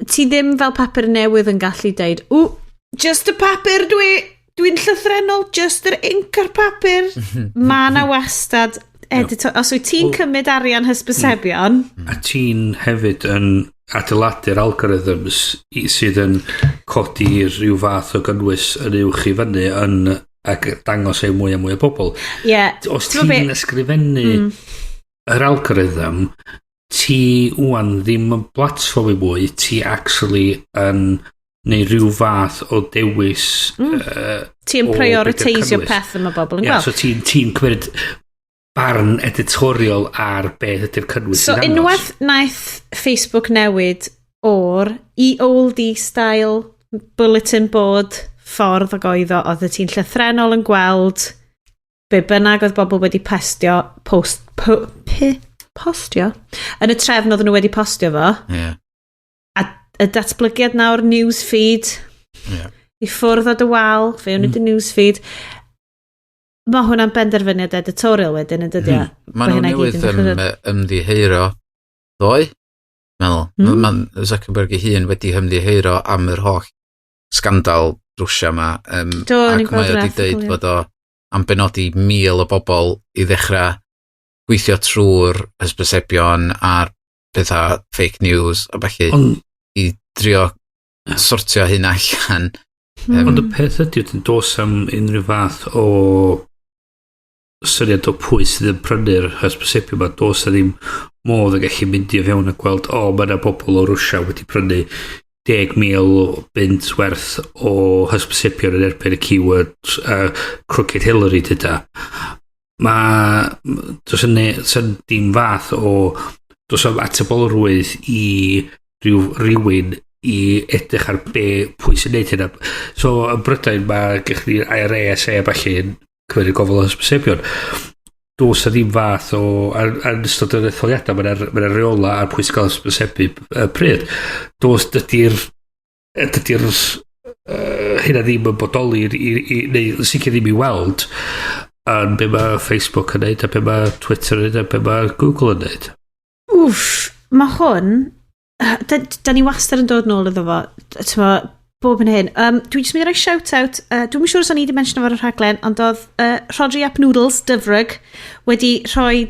ti ddim fel papur newydd yn gallu deud, "Ww, just y papur dwi, dwi'n llythrenol, just yr ink ar papur." Mae na wastad editor, os wyt ti'n cymryd arian hysbysebion,
A ti'n hefyd yn adeiladu'r algorithms sydd yn codi rhyw fath o gynnwys yn uwch i fyny yn ac dangos ei mwy a mwy o bobl. Os
Ti'n
ti'n ysgrifennu yr algorithm, ti wan ddim yn platform i mwy, ti actually yn neu rhyw fath o dewis
Ti'n
o be 'di'r
prioriteisio
cynnwys.
peth yma bobl yn
Ie,
gweld.
so ti'n cymryd barn editorial ar beth ydy'r cynnwys
So
i ddangos.
unwaith naeth Facebook newid o'r i oldie style bulletin board ffordd ag oedd o, oedd ti'n llythrenol yn gweld be bynnag oedd bobl wedi postio, post, po, pe, postio, yn y trefn oedden nhw wedi postio fo. A y datblygiad nawr newsfeed, i ffwrdd o dy wal, fewn i dy newsfeed. Mae hwnna'n benderfyniad editorial wedyn, yn dydy o?
Mae nhw
hynna i gyd
newydd
yn dechrau
ymddiheuro ddoe, meddwl. Ma Zuckerberg ei hun wedi ymddiheuro am yr holl sgandal Rwsia yma.
Do, o'n i'n
Ac mae
gweld
o
yr
wedi
erthygl,
deud
ie.
bod o am benodi 1,000 o bobl i ddechrau gweithio trwy'r hysbysebion a'r pethau fake news a felly
Ond
i drio sortio hyn allan.
Ond y peth ydy, wedyn dos am unrhyw fath o syniad o pwy sydd yn prynu'r hysbysebion yma, dos na ddim modd yn gallu mynd i fewn a gweld, o, mae yna bobl o Rwsia wedi prynu 10,000 o bunt werth o hysbysebion yn erbyn y keyword Crooked Hillary dyda. Mae, does yna dim fath o, does am atebolrwydd i rhywun i edrych ar be, pwy sy'n neud hynna. So, yn Brydain, mae gennych chi IRA, SA a ballu yn cymryd gofal o hysbysebion. Does na ddim fath o, ar ystod yr etholiadau, mae'n ma reola ar pwy sy'n cael hysbysebu pryd. Does dydy'r hynna ddim yn bodoli, neu sicr ddim i weld yn be mae Facebook yn neud, a be mae Twitter yn neud, a be mae Google yn neud.
Wff, mae hwn, da ni wastad yn dod nôl iddo fo, t'mo, bob yn hyn. Dwi jyst mynd i roi shout-out, dwi'n siŵr os o'n i wedi mention fo'r rhaglen, ond oedd Rodri Ap Noodles, Dyfrug, wedi rhoi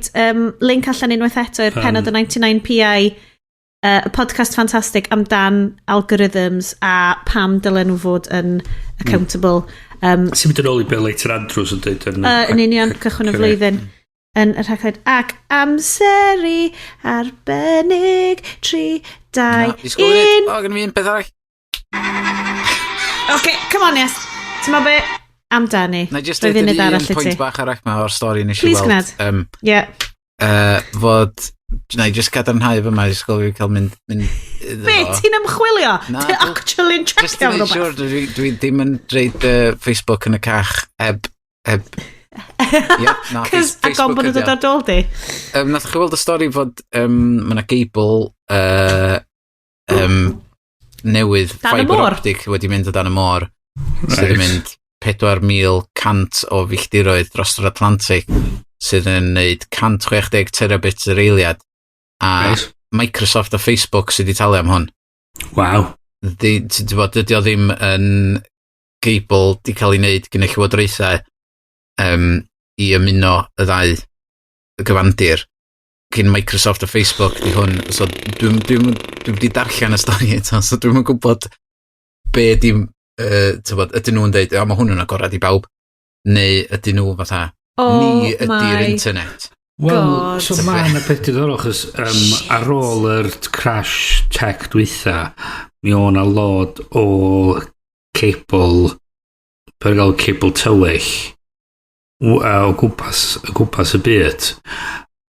link allan unwaith eto i'r penod o 99PI, y podcast ffantastig amdan algorithms a pam dylen nhw fod yn accountable.
Sy'n mynd yn ôl i be Leighton Andrews yn dweud yn
Yn union, cychwyn y flwyddyn yn y rhaglen. Ac amseru arbennig, 3, 2,
Na, disgwyl munud.
1.
O, gen i fi un peth arall.
OK, come on, yes. Ti'n ma be? Amdani.
Na i just
Rhoi
deud
funud
yr
arall
un
i ti.
pwynt bach arall ma o'r stori nes i
Please
weld.
gnad. Yeah.
Fod, na i just cadarnhau fyma, disgwyl fi cael mynd iddo
Be,
fo.
ti'n ymchwilio?
Na,
Ti'n actually yn
Just i
checio
neud
rhywbeth?
siŵr, dwi ddim yn dreid Facebook yn y cach heb. Ie, na,
Cos, a gon bod nhw'n
ydi o.
dod ar dôl di.
Nath chi weld y stori fod mae yna gable newydd
Dan y
fiber
môr?
optic wedi mynd o dan y môr sydd yn mynd 4,100 o filltiroedd dros yr Atlantic sydd yn neud 160 terabits yr eiliad a Microsoft a Facebook sydd wedi talu am hwn. Di, ti'n gwbod, dydy o ddim yn cable di cael ei wneud gan y llywodraethau i ymuno y ddau gyfandir cyn Microsoft a Facebook di hwn, so dwi wedi darllen y stori eto, so dwi'm yn gwybod be di, tybod, ydyn nhw'n deud, "O, mae hwn yn agorad i bawb," neu ydyn nhw fatha,
Oh
"Ni ydy'r
my
internet."
Wel,
God.
so mae yna peth diddorol, achos ar ôl yr crash tech dwytha, mi o'n na lot o cable, per gael cable tywyll, o gwmpas y byd.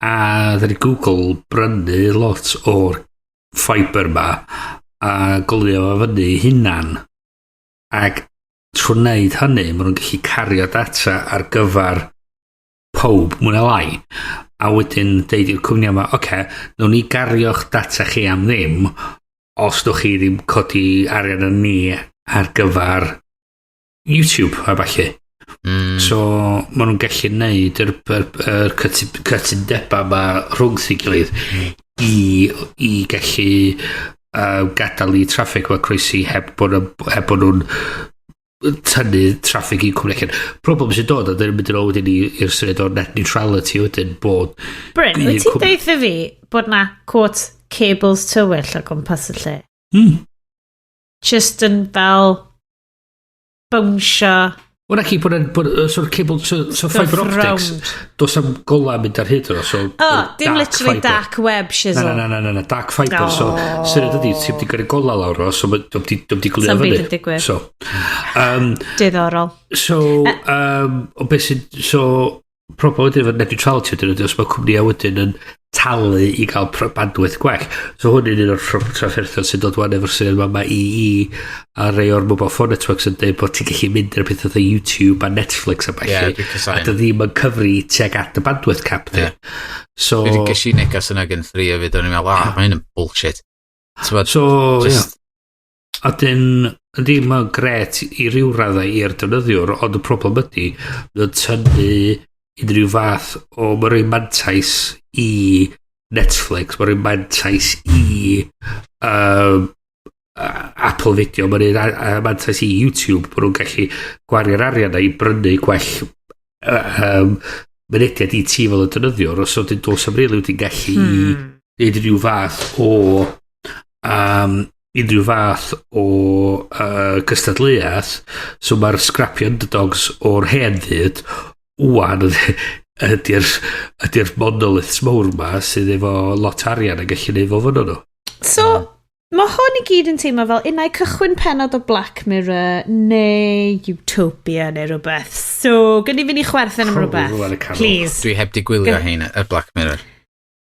A ddaru Google brynu lot o'r fiber ma a golio fo fyny i hunan. Ac trwy wneud hynny, maen nhw'n gallu cario data ar gyfer pob, mwy na lai. A wedyn deud i'r cwmni yma, "Oce, okay, nawn ni gario'ch data chi am ddim, os nwch chi ddim codi arian yn ni ar gyfer YouTube a falle." So, maen nhw'n gallu neud yr cytundebau yma rhwng ei gilydd i gallu gadael i traffic yma croesi heb bod nhw'n tynnu traffic i cwmni allan. Problem sy'n dod, a dyn nhw'n mynd yn ôl wedyn i'r syniad o net neutrality wedyn bod
Bryn, wyt ti'n deutha fi bod na, quote, cables tywyll o gwmpas y lle? Just yn fel bownsio
Wel, ac i bod yn, bod, so'r cable, so
stuff
fiber optics,
round.
Does am gola mynd ar hyd yno, so
Oh, dim
dark
literally
fiber.
dark web shizzle.
Na, dark fiber, so
Oh.
syniad ydy, ti'n di gyrru gola lawr o, so dwi'n di gwylio
Sa'm
fyny.
byd yn digwydd.
So,
Diddorol.
So, o beth sy'n, so, problem wedyn efo net neutrality wedyn ydy, os mae cwmnïau wedyn yn talu i gael bandwidth gwell. So hwn yn un o'r trafferthion sy'n dod wan efo'r syniad yma. Mae EE a rei o'r mobile phone networks yn dweud bod ti'n gallu mynd i'r peth fatha YouTube a Netflix a
Ie,
ballu.
dwi'n casau
A dy ddim yn cyfri tuag at y bandwidth cap di. So,
Dwi wedi ges i negas yna gen 3 hefyd, o'n i'n meddwl, "Ah, mae hyn yn bullshit." T'bod,
so ie.
just,
A dyn, yndi, mae'n gret i ryw raddau i'r defnyddiwr, ond y problem ydy, mae'n tynnu unrhyw fath o, mae'n rhoi mantais i Netflix, mae'n rhoi mantais i Apple Video, mae'n rhoi mantais i YouTube, bod nhw'n gallu gwario'r arian na i brynu gwell mynediad i ti fel y defnyddiwr, os wedyn dos am rili wedi'n gallu neud unrhyw fath o gystadleuaeth. So mae'r scrappy underdogs o'r hen fyd wan ydy'r monoliths mawr ma sydd efo lot arian a gallu neud fo fyny nhw.
So, mae hwn i gyd yn teimlo fel unai cychwyn penod o Black Mirror neu Utopia neu rhywbeth. So, gyn i fynd i chwerthin am
Probably
rhywbeth.
rhywle yn y canol.
Please.
Dwi heb di gwylio hein, y Black Mirror.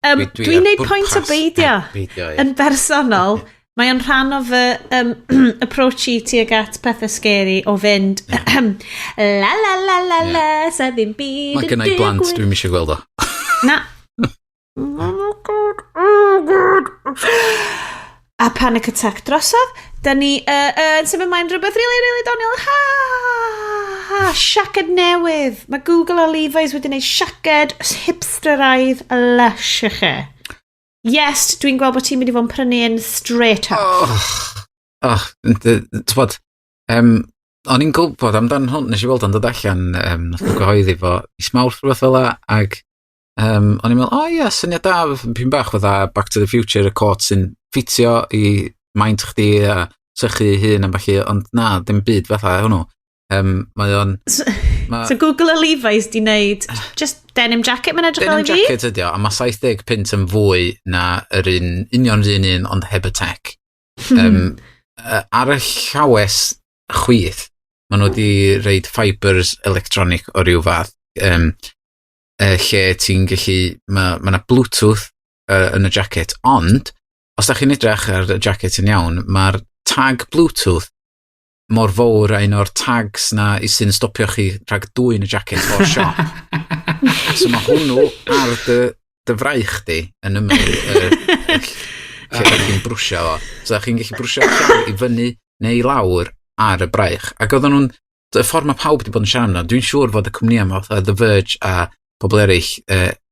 Dwi'n
ar
neud pwynt o
bwrpas
beidio.
heb beidio, ie.
Yn bersonol, mae o'n rhan o fy approach i tuag at pethau scary o fynd la la la la la, sa ddim byd
Mae
yn
gynna i blant,
digwydd.
dwi'n eisiau gweld o.
Na. Oh God, oh God. A panic attack drosodd. Da ni yn symud ymlaen rhywbeth really, really doniol. Ha! Ha! Siaced newydd. Mae Google a Levi's wedi gwneud siaced hipsteraidd lush i chi. Yes, dwi'n gweld bod ti'n mynd i fod yn prynu yn straight up.
Oh, t'bod, o'n i'n gwybod amdan hwn, nes i weld o'n dod allan, nath nhw gyhoeddi fo mis Mawrth rhywbeth fel 'a, ac o'n i'n meddwl, o ie, syniad da, pyn bach fatha Back to the Future, y cot sy'n ffitio i maint chdi a sychu ei hun a ballu, ond na, dim byd fatha hwnnw. Mae o'n
So Google a Levi's di wneud just denim jacket mae'n edrych fel
Denim
i fi.
jacket ydi o, a mae 70 punt yn fwy na yr un, union yr un un, ond heb y tech. Ar y llawes chwith, maen nhw wedi rhoid fibers electronic o ryw fath, lle ti'n gallu, mae ma 'na Bluetooth yn y jacket, ond, os da chi'n edrych ar y jacket yn iawn, mae'r tag Bluetooth mor fawr a un o'r tags na i sy'n stopio chi rhag dwyn y jacket o'r siop. So mae hwnnw ar dy fraich di yn ymyl lle da chi'n brwsio fo. So da chi'n gallu brwsio llaw i fyny neu i lawr ar y braich. Ac oedden nhw'n, y ffordd mae pawb wedi bod yn siarad amdano, dwi'n siŵr fod y cwmnïau yma, fatha The Verge a pobl eraill,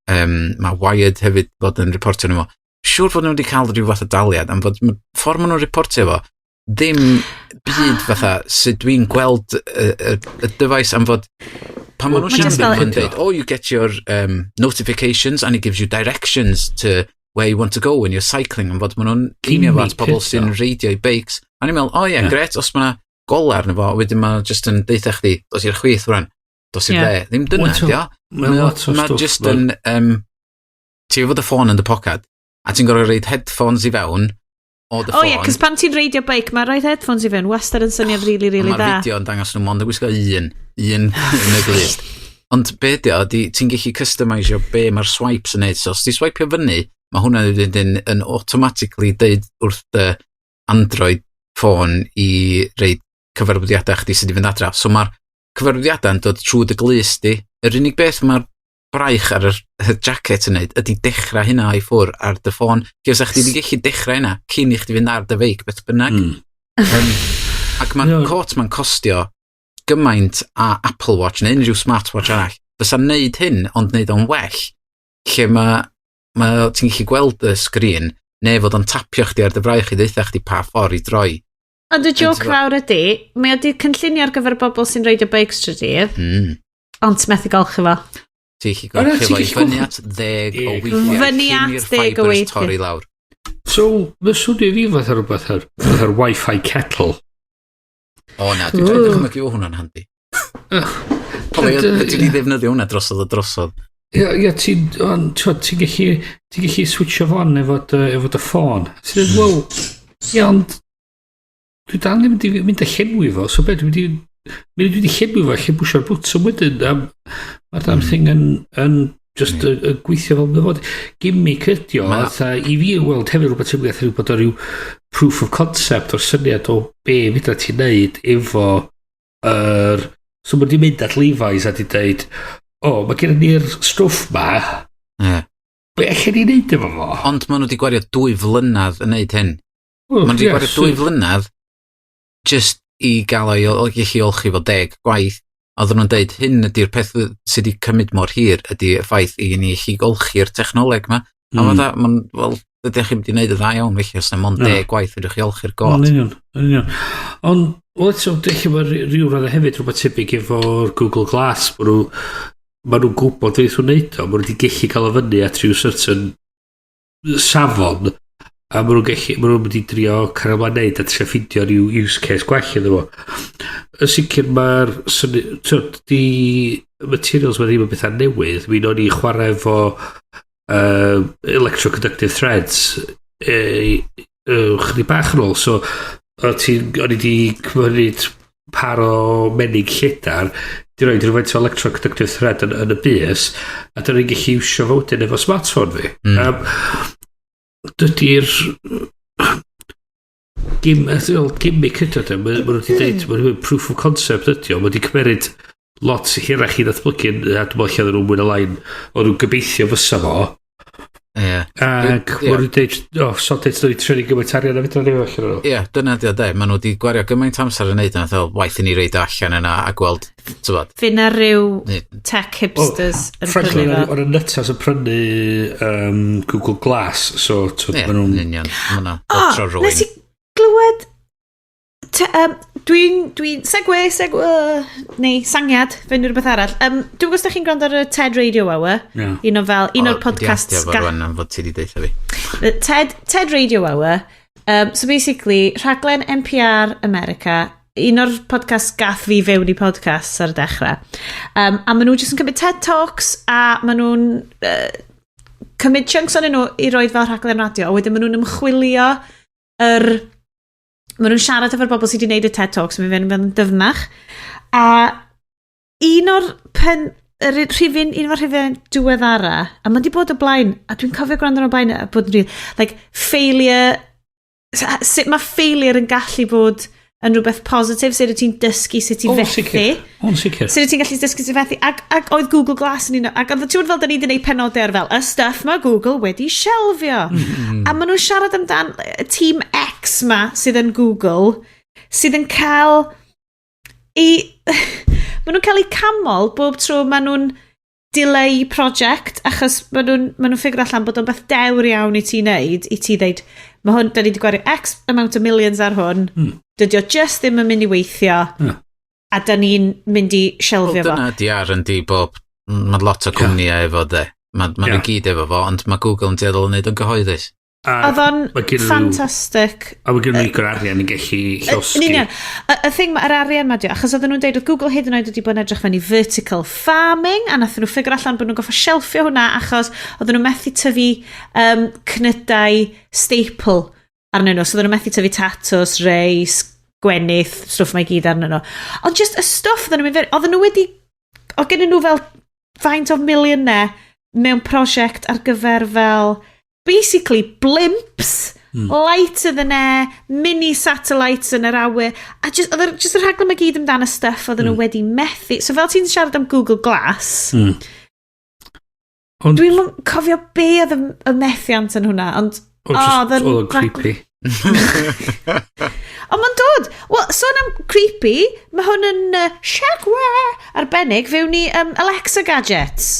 mae Wired hefyd bod yn reportio nhw fo. Siŵr fod nhw wedi cael rhyw fath o daliad, am fod ffordd maen nhw'n reportio fo, ddim byd fatha sut dwi'n gweld y dyfais am fod pan maen nhw'n
Mae jyst
siarad
fel-
yn dweud, "Oh, you get your notifications and it gives you directions to where you want to go when you're cycling," am fod maen nhw'n aimio fo at pobl
Gimmick
sy'n
ydi o.
reidio i beics. A ni'n meddwl, oh ie, yeah, gret, os mae gola arno fo, wedyn mae'n just yn deitha chdi, "Dos i'r chwith rwan, dos i'r
Ie.
dde." Ddim dyna,
Wel,
dio.
Mae'n lot o
Mae
stwff.
just yn, ti efo dy ffôn yn dy pocad, a ti'n gorfod rhoid headphones i fewn o dy
O
ffôn.
ie, cos pan ti'n reidio beic, mae rhoid headphones i fewn wastad yn syniad really, really
Mae'r
dda.
fideo yn dangos nhw mond yn gwisgo un yn y glust. Ond be di o, di, ti'n gallu customisio be mae'r swipes yn neud. So, os ti swipio fyny, mae hwnna'n wedyn yn automatically deud wrth dy Android ffôn i rhoid cyfarwyddiadau chdi sydd wedi fynd adra. So mae'r cyfarwyddiadau yn dod trwy dy glust di. Yr unig beth mae'r braich ar y jacket yn neud ydy dechrau hynna i ffwr ar dy ffôn. Lle fysa chdi wedi gallu dechrau hynna cyn i chdi fynd ar dy feic beth bynnag. Ac mae'r cot ma'n costio gymaint a Apple Watch neu unrhyw smartwatch arall. Fysa'n neud hyn, ond neud o'n well, lle mae ti'n gallu gweld y sgrin, neu fod o'n tapio chdi ar dy fraich i ddeutha chdi pa ffordd i droi.
Ond y joke
Ti'n
fawr ydy, mae o di cynllunio ar gyfer bobl sy'n reidio beics trwy dydd, ond ti'n methu golchi fo.
Ti'n gallu
O, na,
golchi
ti'n
fo i
gallu
fyny at 10 o
10.
weithiau.
Fyny
cyn
at
i'r
10 o
fibers
weithiau.
torri lawr.
So, mae'n swnio i fi fatha rhywbeth fatha'r Wi-Fi kettle.
O na, dwi'n
Ooh.
dychmygu o hwnna'n handi. Cofio, dwi wedi ddefnyddio hwnna drosodd a drosodd.
Ie, ti'n ond, t'wod, ti'n gallu switcho fo on efo dy ffôn. Ti'n dweud, "Wel, ie, ond dwi dal ddim mynd i mynd â llenwi fo, so be, dwi'n mynd i mynd dwi wedi llenwi fo, lle bwsio'r bwtwm wedyn, a mae'r damn thing yn Just y gweithio fel mae'n fod. Gimmick ydi o, fatha, i fi weld hefyd rhywbeth tebyg rhyw bod o ryw proof of concept o'r syniad o be fedra ti'n neud efo yr. So mae wedi mynd at Levi's a di dweud, "O, oh, mae gen ni'r stwff ma, be allan ni neud efo fo?"
Ond maen nhw wedi gwario 2 flynedd yn neud hyn.
Wel,
Maen nhw wedi
ie,
gwario 2 flynedd just i gael o'i gallu olchi fo 10 gwaith. Oedden nhw'n deud hyn ydy'r peth sydd wedi cymryd mor hir ydy y ffaith i ni allu golchi'r technoleg ma. A mae'n, wel, ydych chi'n mynd i wneud y dda iawn felly os na mond
Na.
10 gwaith ydych chi olchi'r
Yn
got.
union, yn union. Ond, wel, eto, dwi'n mae rhyw raddau hefyd rhywbeth tebyg efo'r Google Glass, ma nhw'n gwybod beth nhw'n neud o, ma nhw wedi gallu cael o fyny at rhyw certain safon, a ma nhw'n gallu, ma nhw'n mynd i drio cael ymlaen neud a trio ffindio rhyw use case gwell iddo fo. Yn sicr mae'r twyd, di materials ma ddim yn bethau newydd, mi o'n i chwarae efo electroconductive threads chydig bach yn ôl, so o'n i di cymryd par o menig lledar, di roed rhywfaint o electroconductive thread yn y bus, a dyna ni'n gallu iwsio fo wedyn efo smartphone fi. Dydy'r well, gimmick ydy o, de. Ma nhw wedi dweud, ma nhw'n proof of concept ydy o, ma wedi cymeryd lot hirach i ddatblygu, a dwi'n meddwl lle oedden nhw'n mwy na lai'n, o'n nhw'n gobeithio fysa fo. Ac ma nhw'n dweud, "Oh, sod it, nhw'n trio gymaint arian a fedra ni allan nhw."
Ie, dyna di o de. Maen nhw wedi gwario gymaint amser yn neud yna, fel waith i ni reid o allan yna a gweld, tybod,
Fydd na ryw tech hipsters yn
Frankly,
prynu fo.
o'n y nytas yn prynu Google Glass, so twyd,
Ie,
ma' nhw'n
yn union. Mae yna
O,
bob tro
nes
rhywun.
i glywed dwi'n dwi segue, segue, neu sangiad, fe'n rhywbeth arall. Dwi'n gwybod os ydych chi'n gwrando ar y TED Radio Hour, un o fel, un o'r podcasts
Dwi 'di adio fo rwan am fod ti wedi deutha fi.
TED Radio Hour. So basically, rhaglen NPR America, un o'r podcasts gath fi fewn i podcasts ar y dechrau. A maen nhw jyst yn cymryd TED Talks a maen nhw'n cymryd chunks ohonyn nhw i roed fel rhaglen radio, a wedyn maen nhw'n ymchwilio yr... Maen nhw'n siarad efo'r bobl sydd wedi gwneud y TED Talks, mae'n fynd yn dyfnach. A un o'r pen, yr rhifyn, un o'r rhifyn diweddara, a mae wedi bod o blaen, a dwi'n cofio gwrando ar o blaen, a bod yn real, like, failure, sut mae failure yn gallu bod yn rhywbeth positif, sut wyt ti'n dysgu sut i
O,
fethu.
sicr. O'n sicr.
Sut wyt ti'n gallu dysgu sut i fethu. Ac oedd Google Glass yn un o, ac oedd ti'n fel da ni wedi gwneud penodau ar fel, y stuff mae Google wedi shelfio. A maen nhw'n siarad amdan y tîm X ma sydd yn Google, sydd yn cael i... maen nhw'n cael eu camol bob tro maen nhw'n delay project, achos maen nhw'n figure allan bod o'n beth dewr iawn i ti wneud, i ti ddeud, mae hwn, da ni wedi gwario X amount of millions ar hwn, dydy o just ddim yn mynd i weithio, a da ni'n mynd i
Wel,
shelfio fo.
dyna di R&D bob... Mae lot o cwmnïau efo de. Mae ma nhw gyd efo fo, ond mae Google yn tueddol yn neud o'n gyhoeddus.
A
Oedd o'n
ma' gynnon nhw-
ffantastig.
A mae gen nhw digon arian yn gallu
Yn
llosgi.
union. Y thing mae'r arian ma di, achos oedden nhw'n deud oedd Google hyd yn oed wedi bod yn edrych fewn i vertical farming, a nathon nhw figure allan bod nhw'n goffa shelfio hwnna, achos oedden nhw methu tyfu cnydau staple arnyn nhw. So oedden nhw methu tyfu tatws, reis, gwenith, stwff mae gyd arnyn nhw. Ond just y stwff oedden nhw'n mynd fewn, oedden nhw wedi, oedd gen nhw fel faint o miliynau mewn prosiect ar gyfer fel basically blimps, lighter than air, mini satellites yn yr awyr, a just, oedd just y rhaglen mae gyd amdan y stuff oedden nhw wedi methu. So fel ti'n siarad am Google Glass,
Ond
dwi'n cofio be oedd y methiant yn hwnna, ond
oedd
o,
just-
oedd yn
oedd o'n creepy.
Ond mae'n dod. Wel, sôn am creepy, mae hwn yn segue arbennig fewn i Alexa gadgets.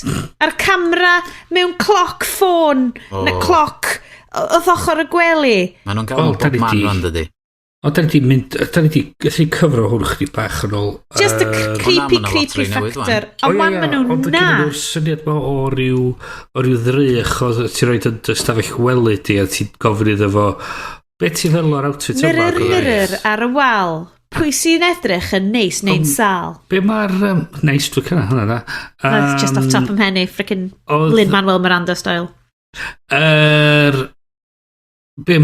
A'r camera mewn clock ffôn, oh.
O.
Clock wrth ochr y gwely.
Mae nhw'n gael
Wel,
bob
da ni
man
'di-
rwan, dydy.
O, da ni di mynd, da ni di, gallu cyfro hwn chydig bach yn ôl.
Just y creepy,
O na, ma' 'na lot
creepy
rei newydd wan.
factor.
O,
Ond
ie,
wan
ie,
maen nhw'n
ond
na.
gynnon nhw'r syniad ma o ryw ddrych o ti'n rhoi yn dy stafell wely di a ti'n gofyn iddo fo, "Be ti'n feddwl o'r outfit yma?"
Mirror,
Ac oedd o,
mirror ar y wal. Pwy sy'n edrych yn neis neu'n sal?
Be mae'r... Neis, dwi'n cynna hwnna na.
That's just off top of mhen i, frickin' Lin-Manuel Miranda style.
Be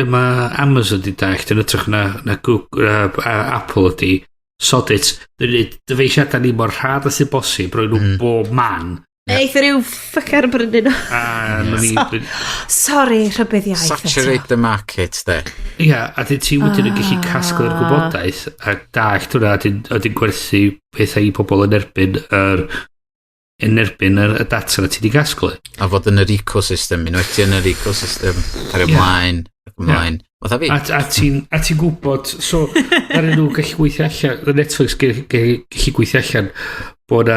mae Amazon di dallt yn ytrach na Google, Apple ydi Sod it, dyn ni dyfeisiadau ni mor rhad â sy'n bosib, roi nhw bob man.
Eith rhyw fucker brynu nhw.
A ni.
Sorry, rhybudd iaith.
Saturate the market, de.
Ia, a dyn ti wedyn yn gallu casglu'r gwybodaeth a dallt hwnna a dyn gwerthu pethau i pobl yn erbyn y data na ti di gasglu.
A fod yn yr ecosystem, unwaith ti yn yr ecosystem, cario ymlaen, ac ymlaen. Fatha fi.
A ti gwybod, so, ar nhw gallu gweithio allan, y Netflix gallu gweithio allan bod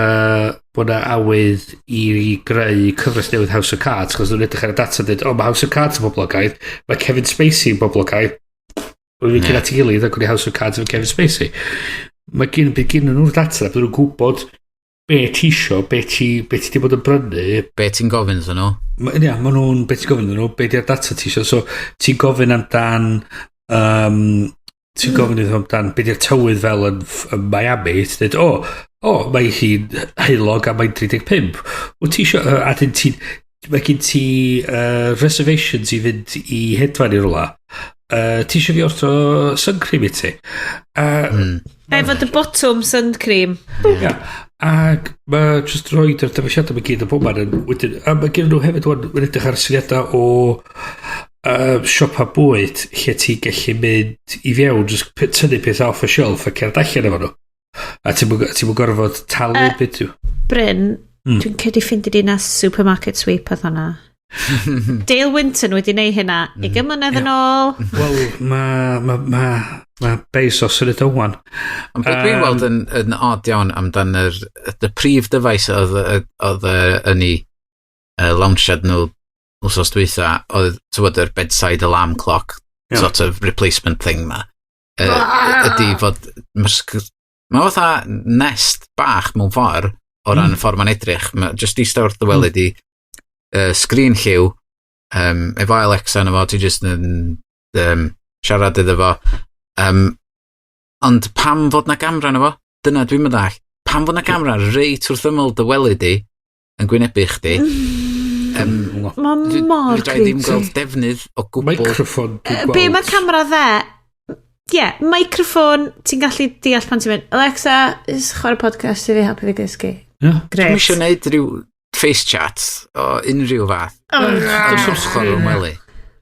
na awydd i greu cyfres newydd House of Cards, chos nhw'n edrych ar y data a dweud, "O, mae House of Cards yn boblogaidd, mae Kevin Spacey yn boblogaidd." Wy'n mynd at ei gilydd ac gwneud House of Cards efo Kevin Spacey. Mae gen, bydd gen nhw'r data, bydd nhw'n gwybod be ti isio, be ti di bod yn brynu.
Be ti'n gofyn iddyn nhw?
Ia, ma nhw'n, be ti'n gofyn iddyn nhw, be di'r data ti isio. So, ti'n gofyn iddyn nhw amdan be di'r tywydd fel yn Miami, ti'n dweud, O, mae hi'n heulog a mae'n 35." Wyt ti isio, a dyn ti'n, mae gen ti reservations i fynd i hedfan i rwla. Ti isio fi ordro sun cream i ti?
Efo dy botwm sun cream.
Ia. Ac mae just roed yr dyfeisiadau mae gyd yn bob man yn wedyn, a mae gen nhw hefyd wan, mae'n edrych ar syniadau o siopa bwyd lle ti'n gallu mynd i fewn, just tynnu peth off y shelf a cerdded allan efo nhw. A ti'n ti gorfod talu beth yw.
Bryn, dwi'n credu ffeindio di na Supermarket Sweep oedd hwnna. Dale Winton wedi neud hynna 20 mlynedd yn ôl.
Wel, mae ma, ma, ma Bezos yn y wan.
Ond beth dwi'n weld yn odd iawn amdan y prif dyfais oedd yn ei launchad nhw wsos dwytha, oedd, ti'n yr bedside alarm clock sort of replacement thing ma. Ydy fod, mae fatha Nest bach mewn ffordd, o ran ffordd mae'n edrych. Ma, just eistedd wrth dy wely di sgrin lliw, efo Alexa yna fo, ti just yn siarad iddo fo. Ond pam fod na gamra yna fo? Dyna dwi'n mynd all. Pam fod na gamra reit wrth ymyl dy wely di, yn gwynebu chdi?
Mae mor
Fedra i ddim
creepy.
gweld defnydd o gwbl.
Microphone, dwi'n gweld.
Be mae'r camera dde? Ie, yeah, microphone, ti'n gallu deall pan ti'n mynd, "Alexa, is chwarae podcast i fi helpu fi gysgu."
Dwi'n
Great.
eisiau gwneud rhyw face chat o unrhyw fath.
Does 'am
Ochr
sgrin,
o'n wely.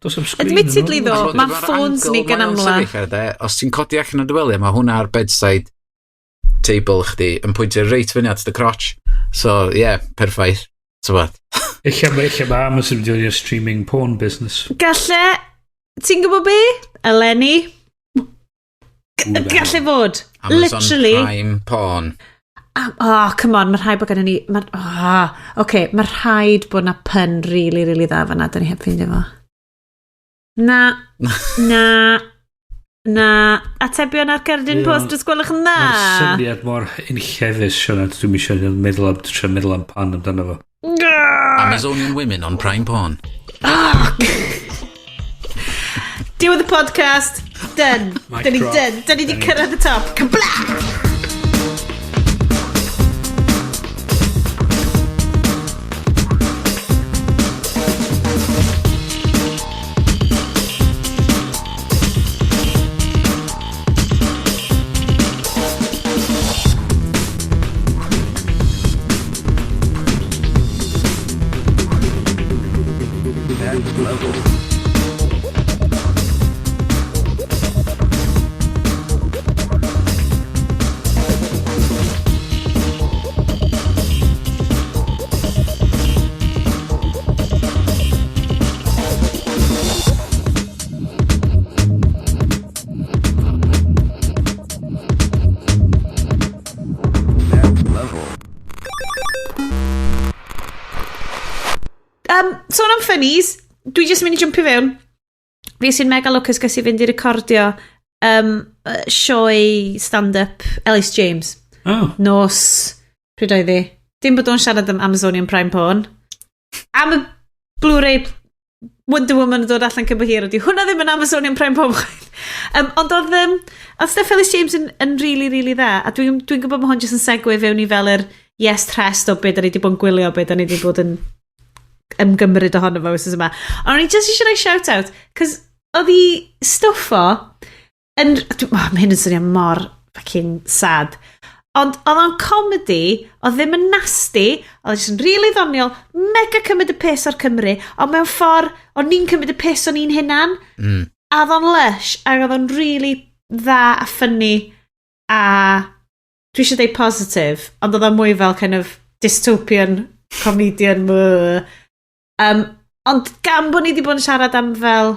Does 'am sgrin.
Admittedly
yn nhw.
though, mae phones ni gan
Mae o'n
amla.
sefyll ar de, os ti'n codi allan o dy wely, mae hwnna ar bedside table chdi yn pwyntio reit fyny at dy crotch. So, ie, yeah, perffaith. Tybod.
Ella ma Amazon wedi dod i'r streaming porn business.
Galle, ti'n gwybod be? Eleni? Galle fod.
Amazon
Literally.
Prime Porn.
Oh, come on, mae rhaid bod gennym ni. Ma, oh, okay, mae rhaid bod na pun really, really dda fan'na, da ni heb ffeindio fo. Na, na, na. Atebion ar cerdyn post, os gwelwch yn dda.
Mae'r syniad mor unllefus, Sioned, dwi'n eisiau meddwl am, trio meddwl am pan amdano fo.
Amazonian Women on Prime Porn.
Diwedd y podcast. Done.
Mic
Dyn ni
drop.
done. Dyn ni di cyrraedd y top. Kabla!
Level.
Sôn am funnies, dwi jyst yn mynd i jumpio fewn. Fi sy'n mega lwcus ges i fynd i recordio sioe stand-up Ellis James.
Oh.
Nos, pryd oedd hi? Dim bod o'n siarad am Amazonian Prime Porn. Am y Blu-ray Wonder Woman yn dod allan cyn bo hir ydi. Hwnna ddim yn Amazonian Prime Porn chwaith. Ond oedd Steph Ellis James yn really, really dda. A dwi'n dwi gwybod bod hwn jyst yn segue fewn i fel yr yes rest o be da ni wedi bod yn gwylio, be da ni wedi bod yn ymgymryd ohono fo wythnos yma. Ond o'n i just eisiau rhoi shout out, cos oedd hi stwff o yn. Oh, mae hyn yn swnio mor Fucking sad. Ond oedd o'n comedy, oedd ddim yn nasty, oedd jyst yn really ddoniol, mega cymryd y piss o'r Cymru, ond mewn ffordd, o'n ni'n cymryd y piss o'n ni'n hunan. A oedd o'n lush, ac oedd o'n really dda a funny, a dwi eisiau deud positive, ond oedd o'n mwy fel kind of dystopian comedian. Mwh. Ond gan bod ni wedi bod yn siarad am fel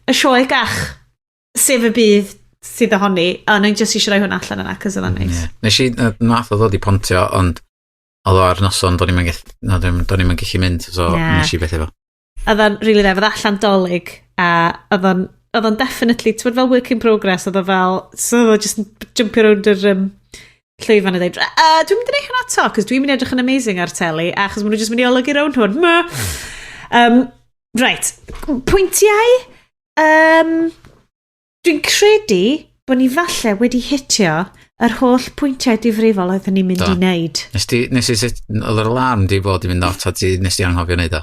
y sioe gach, sef y byd sydd ohoni, ond o'n just eisiau rhoi hwnna allan yna, cos oedd o'n neis.
Yeah. Nes i, nath o ddod i Pontio, ond oedd o ar noson, do'n i'm yn gallu mynd, so nes i beth efo.
Oedd o'n really dda, fod allan Dolig, a oedd o'n definitely, ti'n bod fel work in progress, oedd o fel, so oedd o just yn jumpio rownd yr llwyfan a dweud, "Dwi'n mynd i neud hwnna to, cos dwi'n mynd i edrych yn amazing ar teli, achos maen nhw just mynd i olygu rownd hwn." Ma. Right, pwyntiau, dwi'n credu bod ni falle wedi hitio yr holl pwyntiau difrifol oeddwn ni'n mynd
Do.
i wneud.
Nes i, oedd yr alarm di fod i fynd off, a ti, nes ti anghofio wneud o.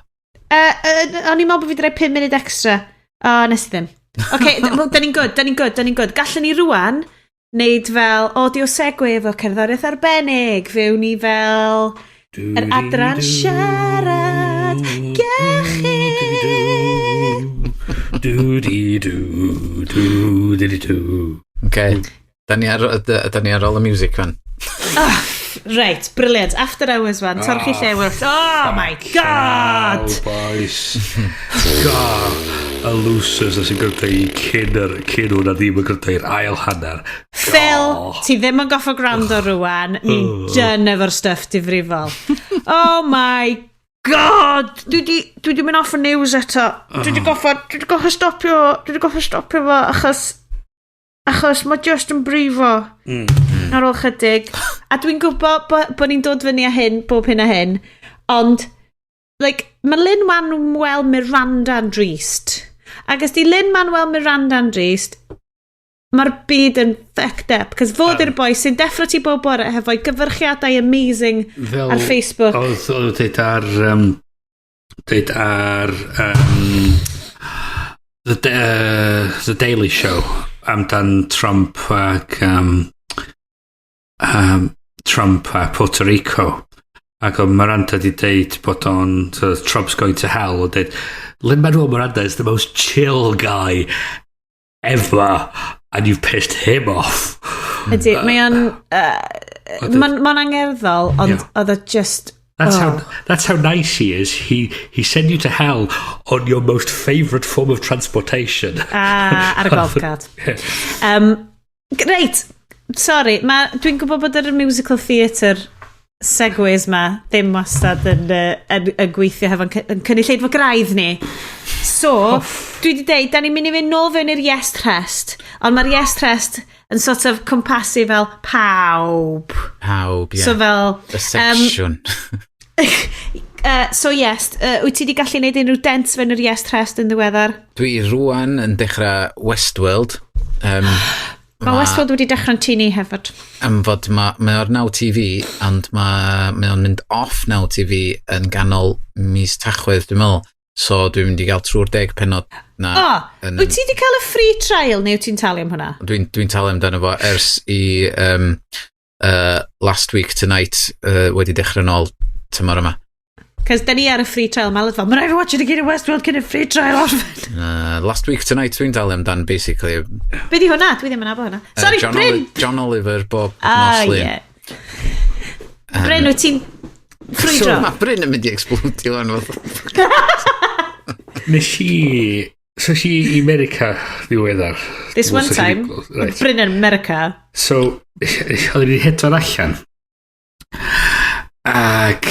O'n i'n meddwl bod fi wedi rhoi 5 munud extra. O, nes i ddim. Oce, okay, well, da ni'n good, da ni'n good, da ni'n good. Gallwn ni rwan wneud fel audio segue efo cerddoriaeth arbennig. Fewn ni fel yr adran siarad iechyd.
Du di du du di di du.
Okay. Da ni ar ôl y music fan.
Oh, right, brilliant. After Hours one. Torch i lle wrth. Oh my God!
Oh, boys. God, y losers sy'n gwrando i cyn hwnna ddim yn gwrando i'r ail hanner.
Phil, ti ddim yn goffo gwrando rwan. Ni'n done efo'r stuff difrifol. Oh my God! Dwi di mynd off y news eto. Dwi di goffo stopio fo achos mae just yn brifo ar ôl chydig. A dwi'n gwybod bo ni'n dod fyny â hyn, bob hyn a hyn, ond, like, mae Lin-Manuel Miranda'n drist. Ac os di Lin-Manuel Miranda'n drist, mae'r byd yn fucked up. Cos fod yw'r boi sy'n deffro ti bob bore hefo'i gyfyrchiadau amazing
Fel,
ar Facebook.
Oedd deud ar The Daily Show amdan Trump ac Trump a Puerto Rico ac oedd Miranda di deud bod o'n so "Trump's going to hell", oedd deud "Lin-Manuel Miranda is the most chill guy ever and you've pissed him off."
Ydy, mae o'n... Mae'n ma angerddol, ond oedd o just...
That's
oh.
How nice he is. He sent you to hell on your most favourite form of transportation.
Ah, ar y golf cart. Reit, sorry, dwi'n gwybod bod yr musical theatre segues ma ddim wastad yn gweithio hefo'n yn cynulleidfa graidd ni. So, dwi wedi deud, da ni'n mynd i fynd nôl fewn i'r Yes Rest, ond mae'r Yes Rest yn sort of cwmpasu fel pawb.
Pawb, ie.
So fel...
Y section.
So yes, wyt ti wedi gallu gwneud unrhyw dent fewn i'r Yes Rest yn ddiweddar?
Dwi rwan yn dechrau Westworld.
Mae Westworld wedi dechrau'n tŷ ni hefyd.
Am fod mae o'r Now TV, ond mae o'n mynd off Now TV yn ganol mis Tachwedd, dwi'n meddwl. So dwi'n mynd i gael trwy'r 10 penod na.
O, wyt ti wedi cael y free trial neu wyt ti'n talu am hwnna?
Dwi talu amdano fo ers i Last Week Tonight wedi dechrau nôl tymor yma.
Cos da ni ar y free trial, mae'n fel, "Mae'n rhaid fi watch it again in Westworld cyn y free trial orffen."
Last Week Tonight dwi'n talu amdan, basically.
Be di hwnna? Dwi ddim yn nabod hwnna. Sorry,
John,
Bryn!
John Oliver bob
Ah,
nos Lun.
ie. Bryn, wyt ti'n ffrwydro?
So mae Bryn yn mynd i explodio yn
So es i i America ddiweddar.
This one time,
Right.
Bryn yn America.
So, oedden ni'n hedfan allan. Ac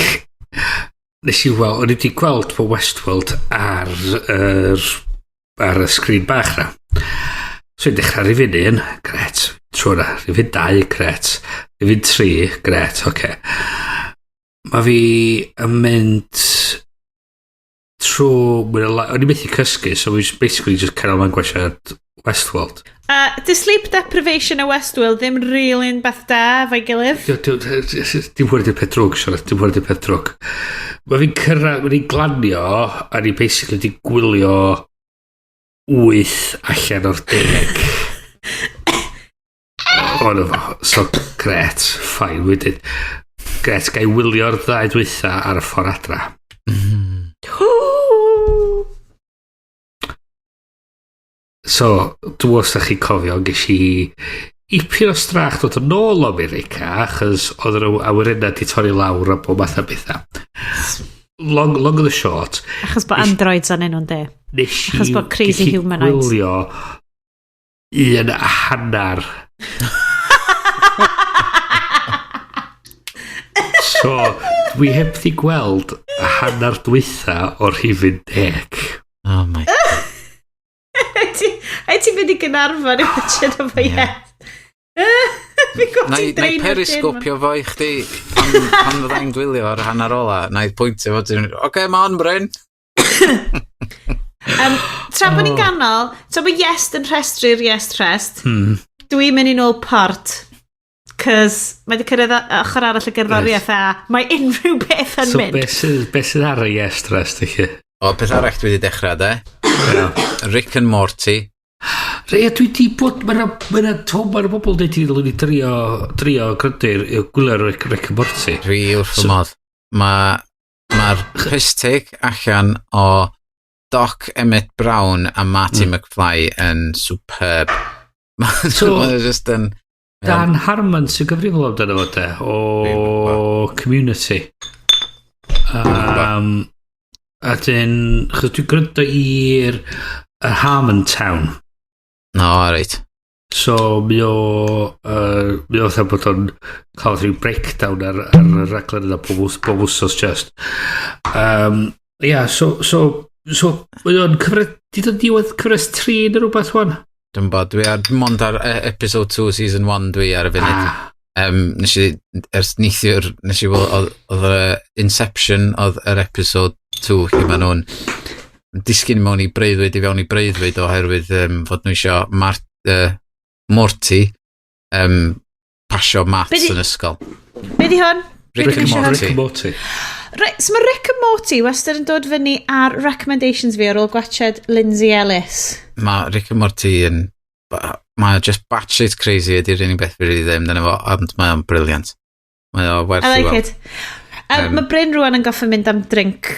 nes i weld, o'n i wedi gweld bod Westworld ar y sgrin bach na. So i'n dechrau rhifyn 1, gret. Trwy na, rhifyn 2, gret. Rhifyn 3, gret, oce. Okay. Mae fi yn mynd trwy, o'n i methu cysgu, so we basically just carry on gwatsiad Westworld.
The sleep deprivation o Westworld ddim really'n beth da efo'i gilydd.
Dim hwnna di'r peth drwg, siarad, dim hwnna di'r peth drwg. Mae fi'n cyrraedd, mae fi'n glanio, a ni basically di gwylio 8 allan o'r 10. O, na fo. So, gret, fine, wedyn. Gret, ga i wylio'r ddau dwytha ar y ffordd adra. So, dwi os da chi'n cofio, ges i ipyn o strach dod yn ôl o America, achos oedd yr awyrennau di torri lawr a bob math o bethau. Long of the short.
Achos bod androids anyn nhw'n de.
Nes i
Achos bod crazy
gallu
humanoids.
Gwylio 1.5. So, dwi heb di gweld hanner dwytha o'r rhifyn 10.
Oh my God.
Ai ti'n mynd i Gynarfon i watched o fo, ie. Fi'n gwybod
Na
ti'n
i
drain o'r gym.
periscopio fo i chdi pan fyddai'n gwylio ar hanner ola, na i pwyntio fo, ti'n, oce, ma on, Bryn.
Tra bod ni'n ganol, tra bod Iest yn rhestru'r Iest rhest, dwi'n mynd i nôl port. Cys mae wedi cyrraedd ochr arall y gerddoriaeth a mae unrhyw beth yn
So,
mynd.
beth sydd ar y Iest rest, i chi?
O, peth arall dwi wedi dechrau, de. Rick and Morty.
Ie, dwi di bod... Mae'na ma to, ma bobl dweud i ddylwn i drio gwrando i'r gwylio Rick and Morty.
Dwi wrth fy modd. Mae'r piss take allan o Doc Emmett Brown a Marty McFly yn superb. Mae
So-
just yn.
Dan Harmon sy'n gyfrifol amdano fo de, o Community. A dyn, chos dwi'n gwrando i'r y Harmon Town.
No, reit.
So, mi o fatha bod o'n cael rhyw breakdown ar y raglen yna bob wsos just. Yeah, so, mae o'n cyfres, di dod diwedd cyfres 3 neu rhywbeth wan?
Dwi'n bod, dwi ar, mond ar episode 2 season 1 dwi ar y funud.
Ah,
Nes i, ers neithiwr, nes i weld, oedd y Inception, oedd yr episode 2 lle maen nhw'n disgyn mewn i breuddwyd i fewn i breuddwyd oherwydd fod nhw eisiau Morty pasio maths yn ysgol.
Be di hwn?
Rick and
Be di
Morty.
Rick and Morty.
Right, so mae Rick and Morty wastad yn dod fyny ar recommendations fi ar ôl gwachod Lindsay Ellis.
Mae Rick and Morty yn. Mae just batshit crazy ydy'r unig beth fi really ddim dyna fo, ond mae o'n brilliant. Mae o werth
I
i
like
weld.
it. Mae Bryn rwan yn goffa mynd am drink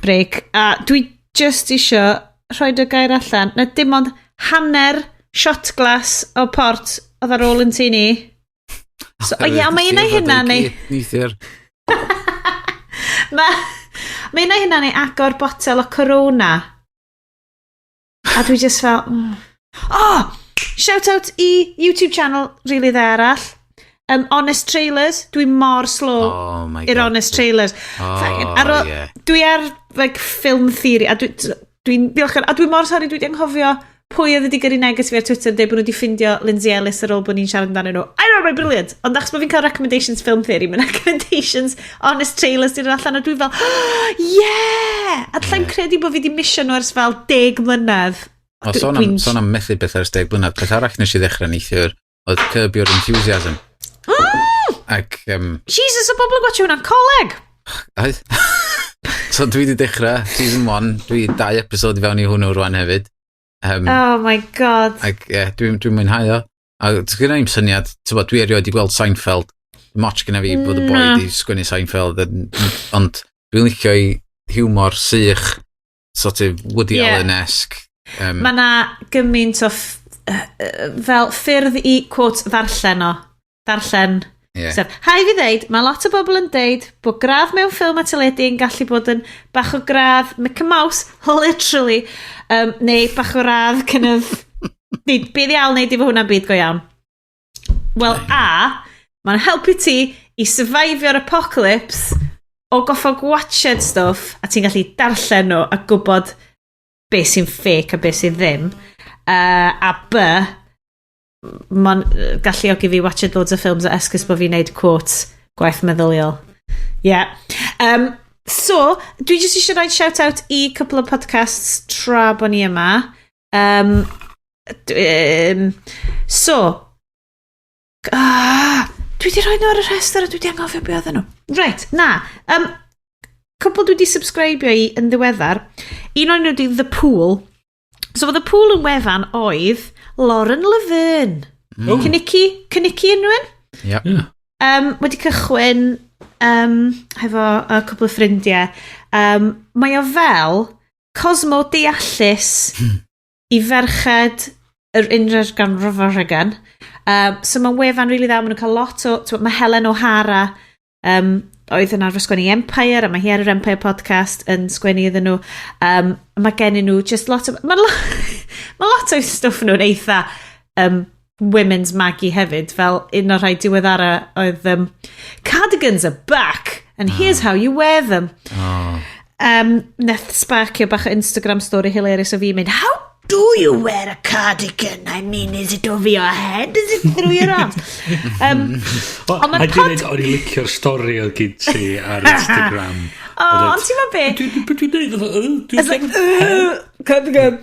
break, a dwi just isio rhoi y gair allan na dim ond hanner shot glass o port oedd ar ôl yn tŷ ni. So, o ie, ond mae un o'i hynna neu.
Neithiwr.
Mae un o'i hynna neu agor botel o Corona. A dwi just fel... Oh! Shout out i YouTube channel really dda arall. Honest Trailers. Dwi mor slow
Oh my
i'r
God.
Honest Trailers.
Oh, ie.
Dwi ar like, film theory a dwi'n diolchgar. A dwi mor sori, dwi wedi anghofio pwy oedd wedi gyrru neges fi ar Twitter yn dweud bod nhw wedi ffindio Lindsay Ellis ar ôl bod ni'n siarad amdanyn nhw. I know, mae'n brilliant. Ond achos bod fi'n cael recommendations film theory, mae'n recommendations Honest Trailers di dod allan a dwi'n fel, yeah! A allai'n credu bod fi wedi misio nhw ers fel 10 mlynedd.
O, sôn am methu beth ers 10 blynedd. Peth arall nes i ddechrau neithiwr oedd Curb Your Enthusiasm. Ac,
Jesus, o bobl yn gwachio hwnna'n coleg!
Oedd. So dwi wedi dechrau season 1, dwi dau episode i fewn i hwnnw rwan hefyd.
Oh my God.
Ac ie, yeah, dwi'n dwi mwynhau o. A gynna i'm syniad, ti'n bod, dwi erioed i gweld Seinfeld. Dim ots gyda fi bod y boi
Na.
di sgwennu Seinfeld, ond dwi'n licio i humor sych, sort of Woody Allen-esque.
Mae na gymaint o fel ffyrdd i, quote, ddarllen o. Darllen. Sef, hai fi ddeud, mae lot o bobl yn deud bod gradd mewn ffilm a teledu yn gallu bod yn bach o gradd Mickey Mouse, literally, neu bach o radd kind of, neu be ddiawl neud i fo hwnna'n byd go iawn. Wel, a, mae'n helpu ti i survivio'r apocalypse o goffo gwatched stuff a ti'n gallu darllen nhw a gwybod beth sy'n fake a beth sy'n ddim. A B, mae'n galluogi fi watched loads o ffilms a esgus bod fi'n neud quotes gwaith meddyliol. Yeah. So, dwi jyst eisiau rhoi shout out i couple o podcasts tra bod ni yma. So, dwi wedi rhoi nhw ar y rhestr a dwi wedi anghofio be oedden nhw. Right, na. Cwpl dwi wedi subscribio i yn ddiweddar. Un o'n nhw wedi The Pool. So, The Pool yn wefan oedd Lauren Laverne.
Oh.
Kenickie? Kenickie unrhyw un?
Yep.
Yeah.
Wedi cychwyn hefo a cwpl o ffrindiau. Mae o fel Cosmo deallus i ferched yr unrhyw gan Rhyfygan. So mae'n wefan really dda, maen nhw'n cael lot o... T'mo, mae Helen O'Hara oedd yn arfer sgwennu Empire, a mae hi ar yr Empire podcast yn sgwennu iddyn nhw. Mae gennyn nhw just lot o... Mae lot o'i stwff nhw'n eitha women's maggy hefyd, fel un o'r rhai diweddara oedd "Cardigans are back, and here's how you wear them."
Oh.
Neth sparkio bach o Instagram story hilarious o fi mynd, "How do you wear a cardigan? I mean, is it over your head? Is it through your arms?" Ond ma'r
A dwi'n dweud, o'n i licio'r stori oedd gyd ti ar Instagram.
O, ond ti'n meddwl be?
Dwi'n dweud,
It's like, "Cardigan."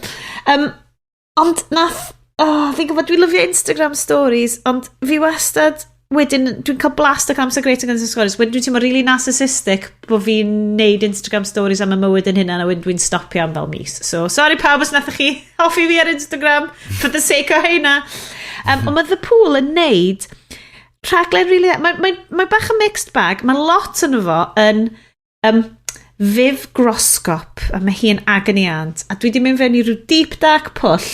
Ond nath, oh, fi'n gwybod, dwi'n lyfio Instagram stories, ond fi wastad, wedyn, dwi'n cael blast o amser great yn Instagram stories, wedyn dwi'n teimlo really narcissistic bod fi'n neud Instagram stories am y mywyd yn hynna, a wedyn dwi'n stopio am fel mis. So, sorry pawb os nathoch chi hoffi fi ar Instagram, for the sake o heina. Ond mae The Pool yn neud rhaglen really... Mae bach yn mixed bag. Mae lot yn fo yn Viv Groskop, a mae hi yn agony aunt. A dwi wedi mynd fewn i rhyw deep dark pwll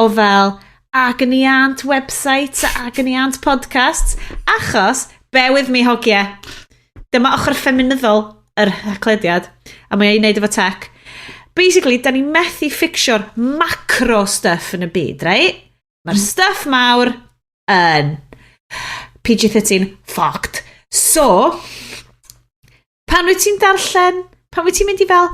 o fel agony aunt websites a agony aunt podcasts, achos, bear with me hogia, dyma ochr ffeminyddol yr haclediad, a mae ei wneud efo tech. Basically, da ni methu fixio'r macro stuff yn y byd, right? Mae'r stuff mawr yn PG-13 fucked. So, pan wyt ti'n darllen, pan wyt ti'n mynd i fel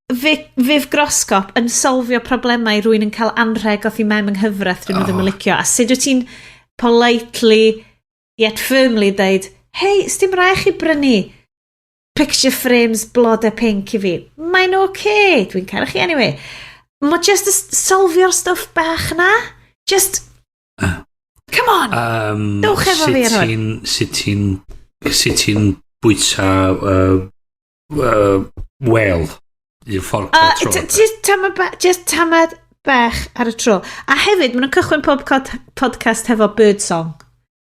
Viv Groskop yn solfio problemau rhywun yn cael anrheg off i mem yng nghyfraith rhywun oh. ddim yn licio, a sut wyt ti'n politely yet firmly deud, "Hei, sdim rhaid chi brynu picture frames blodau pink i fi. Mae'n oce, okay. Dwi'n cael chi anyway." Mae just y solfio'r stwff bach na. Just, come on! Dewch efo fi ar hwn.
Sut ti'n bwyta whale i'r ffordd tro.
Just tamad bach ar y tro. A hefyd, maen nhw'n cychwyn pob podcast hefo bird song.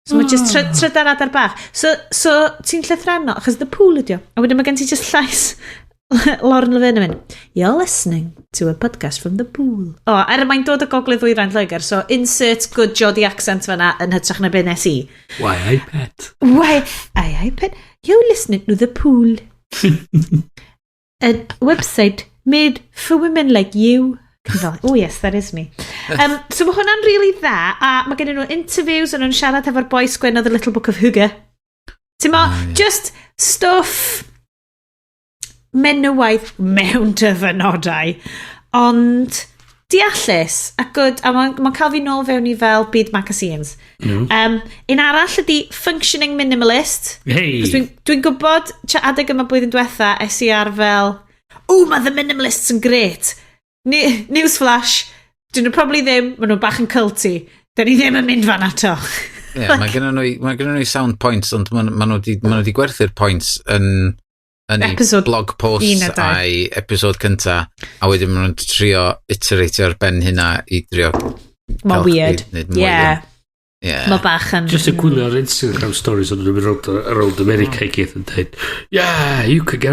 So mae just trydar adar bach. So ti'n llythrenol, achos The Pool ydi o. A wedyn mae gen ti just llais Lauren Laverne yn mynd, "You're listening to a podcast from The Pool." O, oh, er mae'n dod o gogledd ddwyrain Lloegr, so insert good Geordie accent fanna yn hytrach na be nes i.
Why I pet?
Why, I pet? You're listening to The Pool. A website made for women like you." Fel, "Oh yes, that is me." So mae hwnna'n really dda, a mae gen nhw interviews, a nhw'n siarad efo'r boi sgwennodd The Little Book of Hygge. Ti'n mo,
Ah, ie.
just stuff menywaidd mewn dyfynodau, ond deallus a good, a mae'n ma cael fi nôl fewn i fel byd magazines. Un arall ydy Functioning Minimalist.
Hey!
Cos dwi gwybod, tua adeg yma blwyddyn diwetha, es i ar fel, "Ww, mae The Minimalists yn great." Newsflash, dyn nhw probably ddim, maen nhw bach yn culty. Dyn ni ddim yn mynd fan ato.
Ie, mae gynnon nhw sound points, ond ma nhw 'di gwerthu'r points yn eu
Episode
blog posts
1 a 2.
a'i episode cynta, a wedyn maen nhw'n trio iteratio ar ben hynna i drio
Mae'n
cael
weird.
chdi wneud mwy.
Yeah, mae bach yn.
Just yn gwylio ar Instagram stories o'n nhw'n mynd rownd America i gyd yn dweud, "Yeah, you can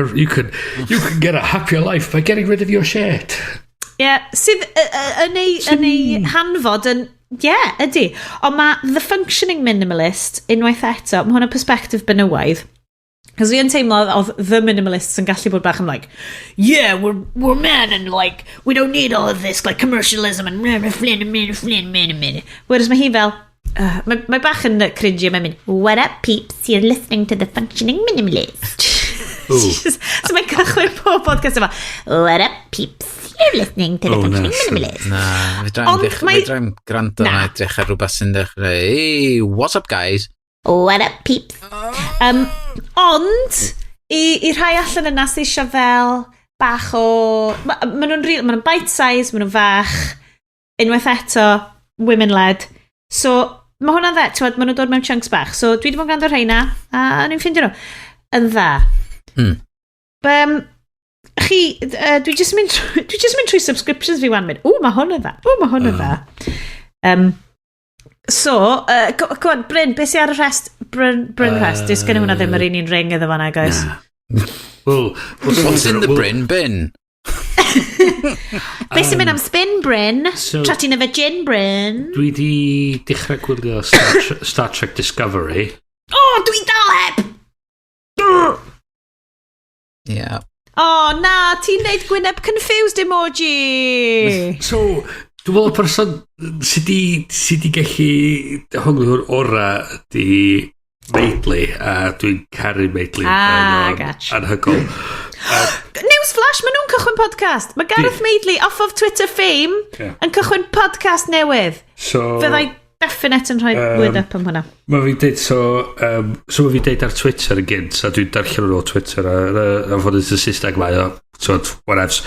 get a happier life by getting rid of your shit."
Yeah, sydd yn ei hanfod yn... Yeah, ydy. Ond mae The Functioning Minimalist, unwaith eto, mae hwn yn perspective benywaidd. Cos fi yn teimlo oedd The Minimalists yn gallu bod bach yn like, "Yeah, we're men and like, we don't need all of this like commercialism and." Whereas mae hi fel, mae bach yn cringy a mae'n mynd, "What up peeps, you're listening to The Functioning Minimalist."
Ooh.
So mae'n cychwyn pob podcast efo, "What up peeps, you're listening to The
Oh, na,
Functioning Minimalist."
Na, fedrai'm
Ond
fedrai'm gwrando
Na.
na edrych ar rhywbeth sy'n dechrau, "Hey, what's up guys?"
"What up, peeps?" Ond, i rhai allan yna sydd eisiau fel bach o... Ma nhw'n real, ma nhw'n bite size, ma nhw'n fach. Unwaith eto, women-led. So, mae hwnna'n dde, ti'n ma nhw'n dod mewn chunks bach. So, dwi wedi bod yn gwrando ar rheina, a o'n i'n ffindio nhw yn dda. Chi, dwi just yn mynd trwy subscriptions fi wan mynd, "Ww, mae hwn yn dda, ww, mae hwn yn dda." So, go on, Bryn, beth sy'n ar y rest? Bryn rest, uh, gen i hwnna ddim yr un un ring iddo fanna, guys.
Well,
What's in the Bryn bin?
Beth sy'n mynd am spin, Bryn?
So-
Tra ti'n yfed gin, Bryn?
Dwi di dechrau gwylio Star Trek Discovery.
O, oh, dwi dal heb!
Yeah.
O, oh, na, ti'n neud gwyneb confused emoji.
So, dwi'n meddwl y person sydd di gallu hongli hwn ora ydi Maidley, a dwi'n caru Maidley.
Ah,
Mae o'n
gotcha.
anhygoel.
Newsflash, maen nhw'n cychwyn podcast. Mae Gareth Maidley, off of Twitter fame, yn cychwyn podcast newydd.
So,
Fyddai definite yn rhoi word up am hwnna.
Mae fi'n deud, so mae fi'n deud ar Twitter yn gynt, a dwi'n darllen nhw o Twitter, a fod yn Saesneg mae o, so, whatevs.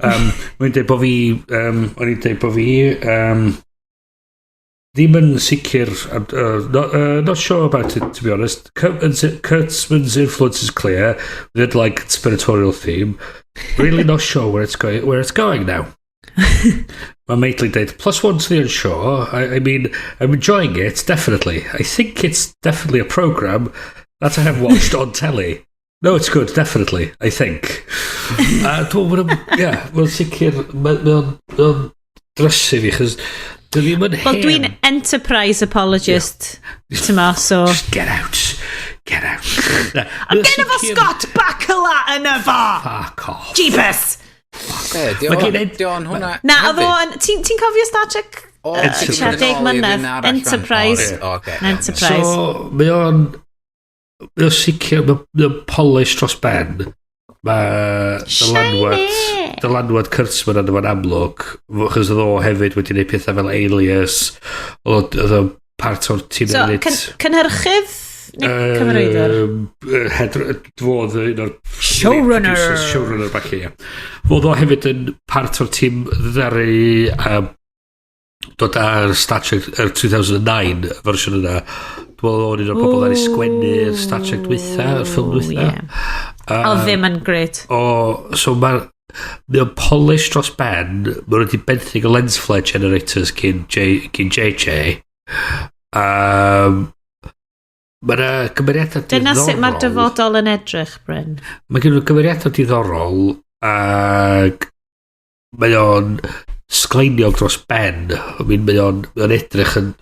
Mae'n deud bod fi, o'n i'n deud bod fi, ddim yn sicr, not sure about it, to be honest. Kurtzman's influence is clear, with like conspiratorial theme. Really not sure where it's going now. Mae Maidley deud, "Plus one to the unsure. I mean, I'm enjoying it, definitely. I think it's definitely a program that I have watched on telly. No, it's good, definitely, I think." A dwi'n meddwl, ie, mae'n sicr, mae o'n drysu fi, chos dwi ddim yn
Wel,
hen.
dwi'n Enterprise apologist, yeah. Ti'n so.
Just get out. Get out. Na,
Ond
mae o'n
gen efo Scott Bakula yn efo!
Fuck off.
Jeebus!
Be, di
Mae
o'n
gen
di o'n hwnna
Na, oedd
hefyd?
o yn. Ti'n cofio Star Trek?
O,
Enterprise.
ti'n mynd yn
60
ôl i'r un
mlynedd.
arall fan.
Enterprise.
O, reit, o, ocê, iawn.
Enterprise.
So, mae o'n sicr, mae o'n polish dros ben. Mae dylanwad,
Shiny!
dylanwad Kurtzman arno fo'n amlwg, achos oedd o hefyd wedi gwneud pethau fel Alias, oedd o'n part o'r tîm
So,
edit.
cynhyrchydd neu cyfarwyddwr?
Head, fodd un o'r
Showrunner.
producers, showrunner falle, ie. Fodd o hefyd yn part o'r tîm ddaru dod ar Star Trek yr 2009 fersiwn yna. Dwi'n meddwl o'n un o'r pobl ddaru sgwennu'r Star Trek dwytha, yr ffilm dwytha.
Ie. Oedd ddim yn great.
O, so mae o'n polish dros ben, mae wedi benthyg y lens flare generators cyn JJ. Mae yna gymeriadau diddorol.
Dyna sut mae'r dyfodol yn edrych, Bryn.
Mae gen nhw gymeriadau diddorol ac mae o'n sgleiniog dros ben. I mean, mae o'n edrych yn.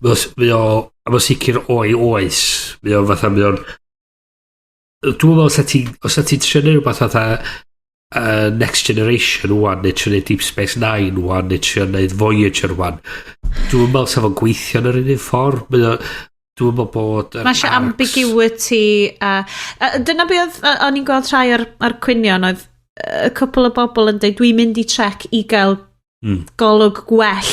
Mae o, a mae'n sicr o'i oes. Mae o'n fatha, mae o'n... Dwi'n meddwl os ti'n trio neud rhywbeth fatha Next Generation wan, neu trio neud Deep Space Nine wan, neu trio neud Voyager wan, dwi'n meddwl sa fo'n gweithio yn yr un un ffordd. Dwi'n meddwl bod yr
Mae eisiau ambiguity a dyna be oedd, o'n i'n gweld rhai ar cwynion, oedd y cwpl o bobl yn dweud, "Dwi'n mynd i Trek i gael golwg gwell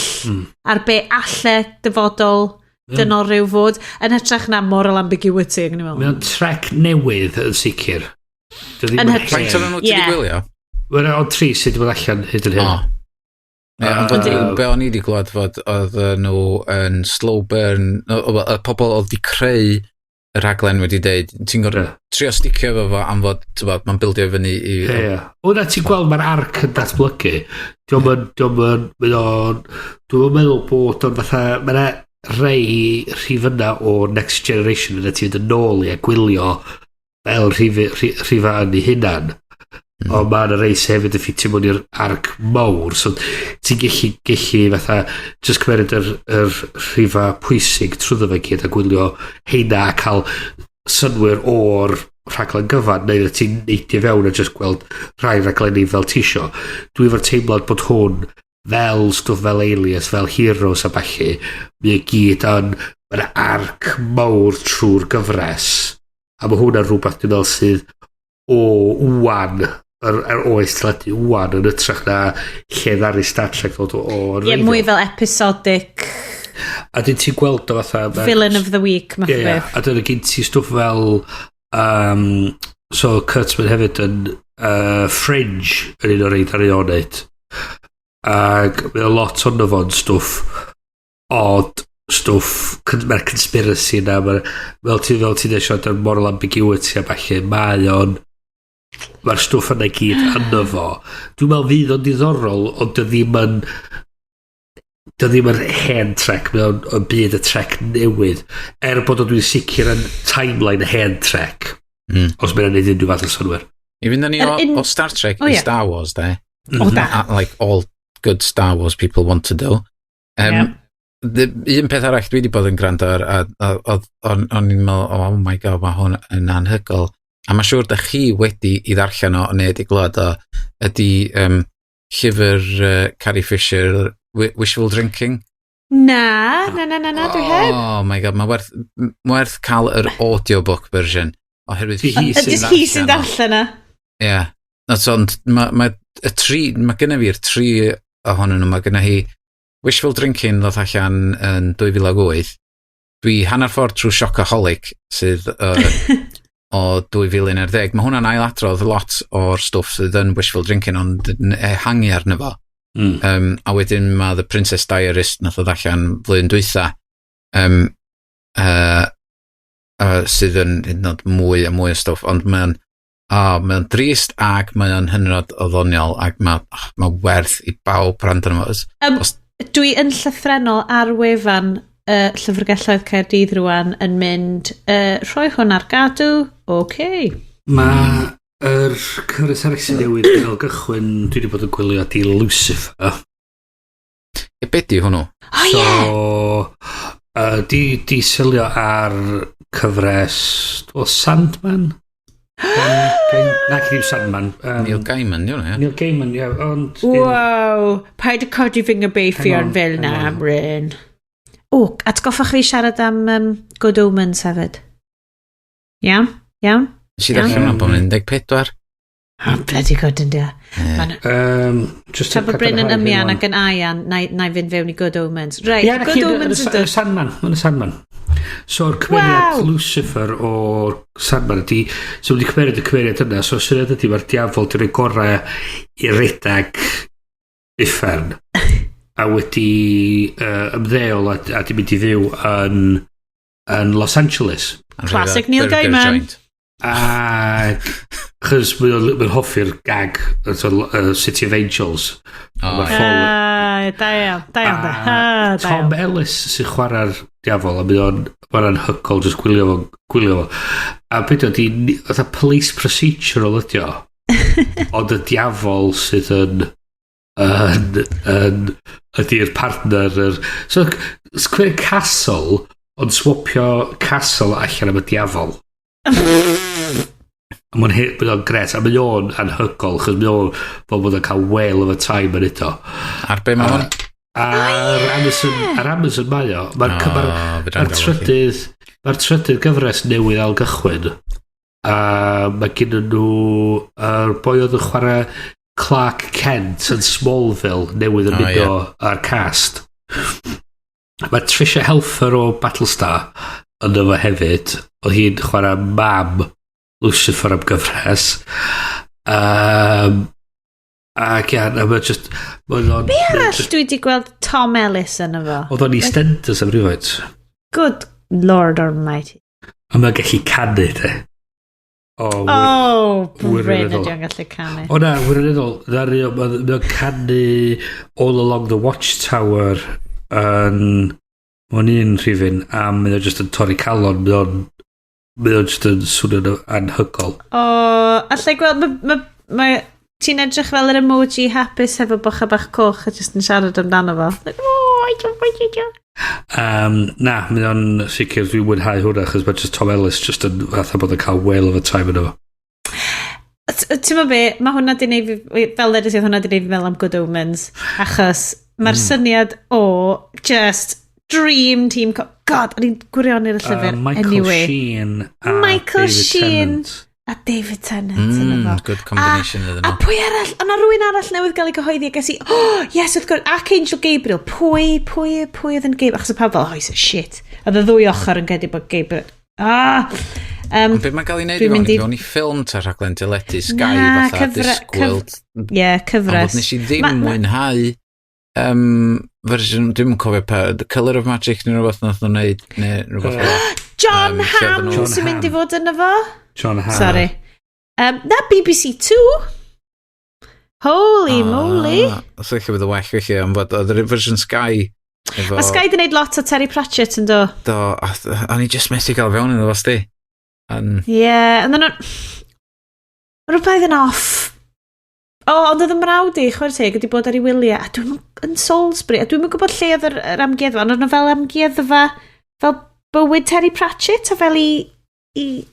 ar be alle dyfodol dynol rhyw fod," yn hytrach na moral ambiguity. Ac o'n i'n meddwl,
Mae o'n Trek newydd yn sicr. Dio ddim
Yn
yn
hytrach-
Faint
hen.
o'n nhw ti wedi gwylio?
Mae'n ond tri sydd wedi bod allan hyd yn hyn.
O. Ie, ond be o'n i wedi glwad fod oedd nhw yn slow burn, y pobl oedd wedi creu y rhaglen wedi deud, ti'n gorfod trio sticio efo fo am fod, ti'n mae'n bildio i fyny i.
Ie. Wna ti'n gweld mae'r arc yn datblygu. Diolch yn, diolch yn, mae o'n, dwi'n meddwl bod o'n fatha, mae yna rei rhifyna o Next Generation yna ti'n mynd yn ôl i a gwylio fel rhifa yn ei hunan. Ond mae yna rei sydd hefyd yn ffitio mewn i'r arc mawr, so ti'n gallu fatha just cymeryd yr rhifa pwysig trwyddo fe gyd a gwylio heina a cael synwyr o'r rhaglen gyfan, neu ti'n neidio fewn a just gweld rhai rhaglenni fel ti isio. Dwi efo'r teimlad bod hwn fel stwff fel Alias, fel Heroes a ballu, mae o gyd yn, mae'n arc mawr trwy'r gyfres. A mae hwnna'n rhywbeth dwi'n meddwl sydd o wan, yr oes teledu wan yn ytrach na lle ddaru Star Trek ddod o
Ie, mwy fel episodic
A dyn ti'n gweld o fatha
villain of the week, math o
Ie.
beth.
A dyna gen ti stwff fel so Kurtzman hefyd yn Fringe yn un o'r rei ddaru o wneud. Ac mae o lot ono fo'n stwff odd stwff, mae'r conspiracy na, fel ti'n dweud siarad yr moral ambiguity a ballu, mae'r stwff yna i gyd yno fo. Dwi'n meddwl fydd o'n diddorol, ond dio ddim yn. Dio ddim yr hen Trek, mae o'n y byd y Trek newydd. Er bod o dwi'n sicr yn timeline hen Trek. Os mae'n neud unrhyw fath o synwyr.
I fynd â ni
Yr
o Star Trek
O,
i
ie.
Star Wars, de.
O, da.
Like all good Star Wars people want to do. Un peth arall dwi wedi bod yn gwrando ar, a o'n i'n meddwl, "Oh my God, mae hwn yn anhygoel." A mae'n siŵr da chi wedi i ddarllen o, neu wedi glywed o, ydy llyfr Carrie Fisher, Wishful Drinking.
Na, na, na, na, na, dwi heb.
Oh my God, mae werth cael yr audiobook version. Oherwydd
Hi
hi
sy'n
sy'n
Just hi sy'n
darllen o.
darllen o.
Ie. Yeah. Ond ma y tri, mae genna fi'r tri ohonyn nhw. Mae genna hi Wishful Drinking ddoth allan yn 2008. Dwi hanner ffordd trwy Shockaholic sydd o 2011. Mae hwnna'n ailadrodd lot o'r stwff sydd yn Wishful Drinking, ond yn ehangu arno fo. A wedyn mae The Princess Diarist nath ddod allan flwyddyn dwytha. Sydd yn hyd yn oed mwy a mwy o stwff, ond mae'n drist ac mae o'n hynod o ddoniol ac mae oh, ma werth i bawb wrando arno fo.
Dwi yn llythrenol ar wefan Llyfrgelloedd Caerdydd rwan yn mynd, rhoi hwn ar gadw, oce. Okay.
Mae yr cyfres arall sy'n newydd fel gychwyn dwi wedi bod yn gwylio di Lucifer.
E, be di hwnnw?
O
So,
ie!
di selio ar cyfres o Sandman? Na, ddim Sandman.
Neil Gaiman, di hwnnw, ie?
Neil Gaiman, ie, ond
Wow, paid y codi fy nghybeithion
Hang on,
fel na,
hang on.
Bryn. O, atgoffa chi siarad am Good Omens hefyd. Iawn? Iawn?
Nes i ddechrau hwnna bod yn 14.
Oh, bloody good yn dia.
Ie.
Just
Tra bod Bryn yn ymian ac yn aian, na i fynd fewn i Good Omens. Right,
Ie, na
Good
chi, yn
Omens
y
yn dod.
Sandman, yn y Sandman. So'r cymeriad Lucifer o'r Sandman ydi, so wedi cymeriad y cymeriad yna, so syniad ydi mae'r diafol di rhoi gorau i redag uffern a wedi ymddeol a di mynd i fyw yn Los Angeles.
Classic Neil
Burger
Gaiman.
joint.
Ac chos mae'n hoffi'r gag so, City of Angels.
O,
Ma'r
ie.
Ah, da iawn, da iawn, da.
A
Ah, da
Tom
iawn.
Ellis sy'n chwarae'r diafol a mae o'n mae'n anhygoel just gwylio fo, gwylio fo. A beth ydi, fatha police procedural ydi o. Ond y diafol sydd yn ydy'r partner so Square Castle ond swapio Castle allan am y diafol. A mae o'n gret, a mae o'n anhygoel, chos mae o'n fel bod o'n cael whale of a time yn eto.
Ar be mae hwn?
Ar Amazon, ar Amazon mae o. Mae'r
O,
ma
fedra
ma
i'm gael o chi.
trydydd gyfres newydd ail gychwyn. A mae gen nhw yr boi oedd yn chwarae Clark Kent yn Smallville newydd yn
O,
mynd o ar cast. Mae Tricia Helfer o Battlestar yn efo hefyd. Oedd hi'n chwarae mam Lucifer am gyfres. Ac ia, a mae just Mae o'n
Be arall dwi wedi gweld Tom Ellis yn efo?
Oedd o'n EastEnders am rhywfaint.
Good Lord Almighty.
A mae'n gallu canu, de. O,
Oh, Bryn
wirioneddol.
ydy o'n gallu canu.
O na, wirioneddol, mae o'n canu All Along the Watchtower yn Mae'n un rhifyn, a mae o'n just yn torri calon, mae o'n just yn swnio'n anhygoel.
O, allai gweld, ma, ti'n edrych fel yr emoji hapus hefo bocha bach coch a just yn siarad amdano fo. Like, "Oh, I don't want you to."
Na, mae o'n sicr dwi'n mwynhau hwnna, achos mae just Tom Ellis just yn fatha bod yn cael whale of a time yn efo.
Ti'n meddwl be, mae hwnna di neud fi, fel ddedais i, oedd hwnna di neud fi meddwl am Good Omens, achos mae'r syniad o just dream team, God, o'n i'n gwirioni'r llyfr,
Michael
anyway.
Sheen a
Michael
David
Sheen.
Tennant.
A David Tennant yn efo.
Good combination iddyn
A
nhw.
pwy arall? O'na rhywun arall newydd gael ei gyhoeddi a ges i, oh, yes, wrth gwrs, Archangel Gabriel. Pwy oedd yn Gabriel? Achos y pawb fel, "Oh, he's a shit." Oedd y ddwy ochr yn credu bod Gabriel. Ah!
Ond be mae'n cael ei wneud
Dwi'n
i fewn?
mynd
I fewn i ffilm ta rhaglen teledu Sky
Na,
fatha
cyfre-
Discworld?
Ie, yeah,
Ond
cyfres.
bod nes i ddim mwynhau fersiwn, dwi'n cofio pa, The Colour of Magic neu rhywbeth nath nhw'n wneud, neu rhywbeth fel 'na.
John
Lle oedden
Hamm
John
sy'n mynd i
Hamm.
fod yn efo.
John Hamm.
Sorry. Na, BBC Two. Holy moly.
Ah, so lle bydd y well felly, ond fod oedd yr fersiwn Sky Efo...
Mae Sky di wneud lot o Terry Pratchett yn do.
Do, a o'n i just methu gael fewn iddo fo, sti.
Ie, yeah, and then rhywbeth yn off. O, oh, ond oedd y mrawd i, chwarae teg, wedi bod ar ei wyliau, a dwi'n yn Salisbury, a dwi'n gwybod lle oedd yr amgueddfa, ond oedd nhw fel amgueddfa, fel bywyd Terry Pratchett, a fel i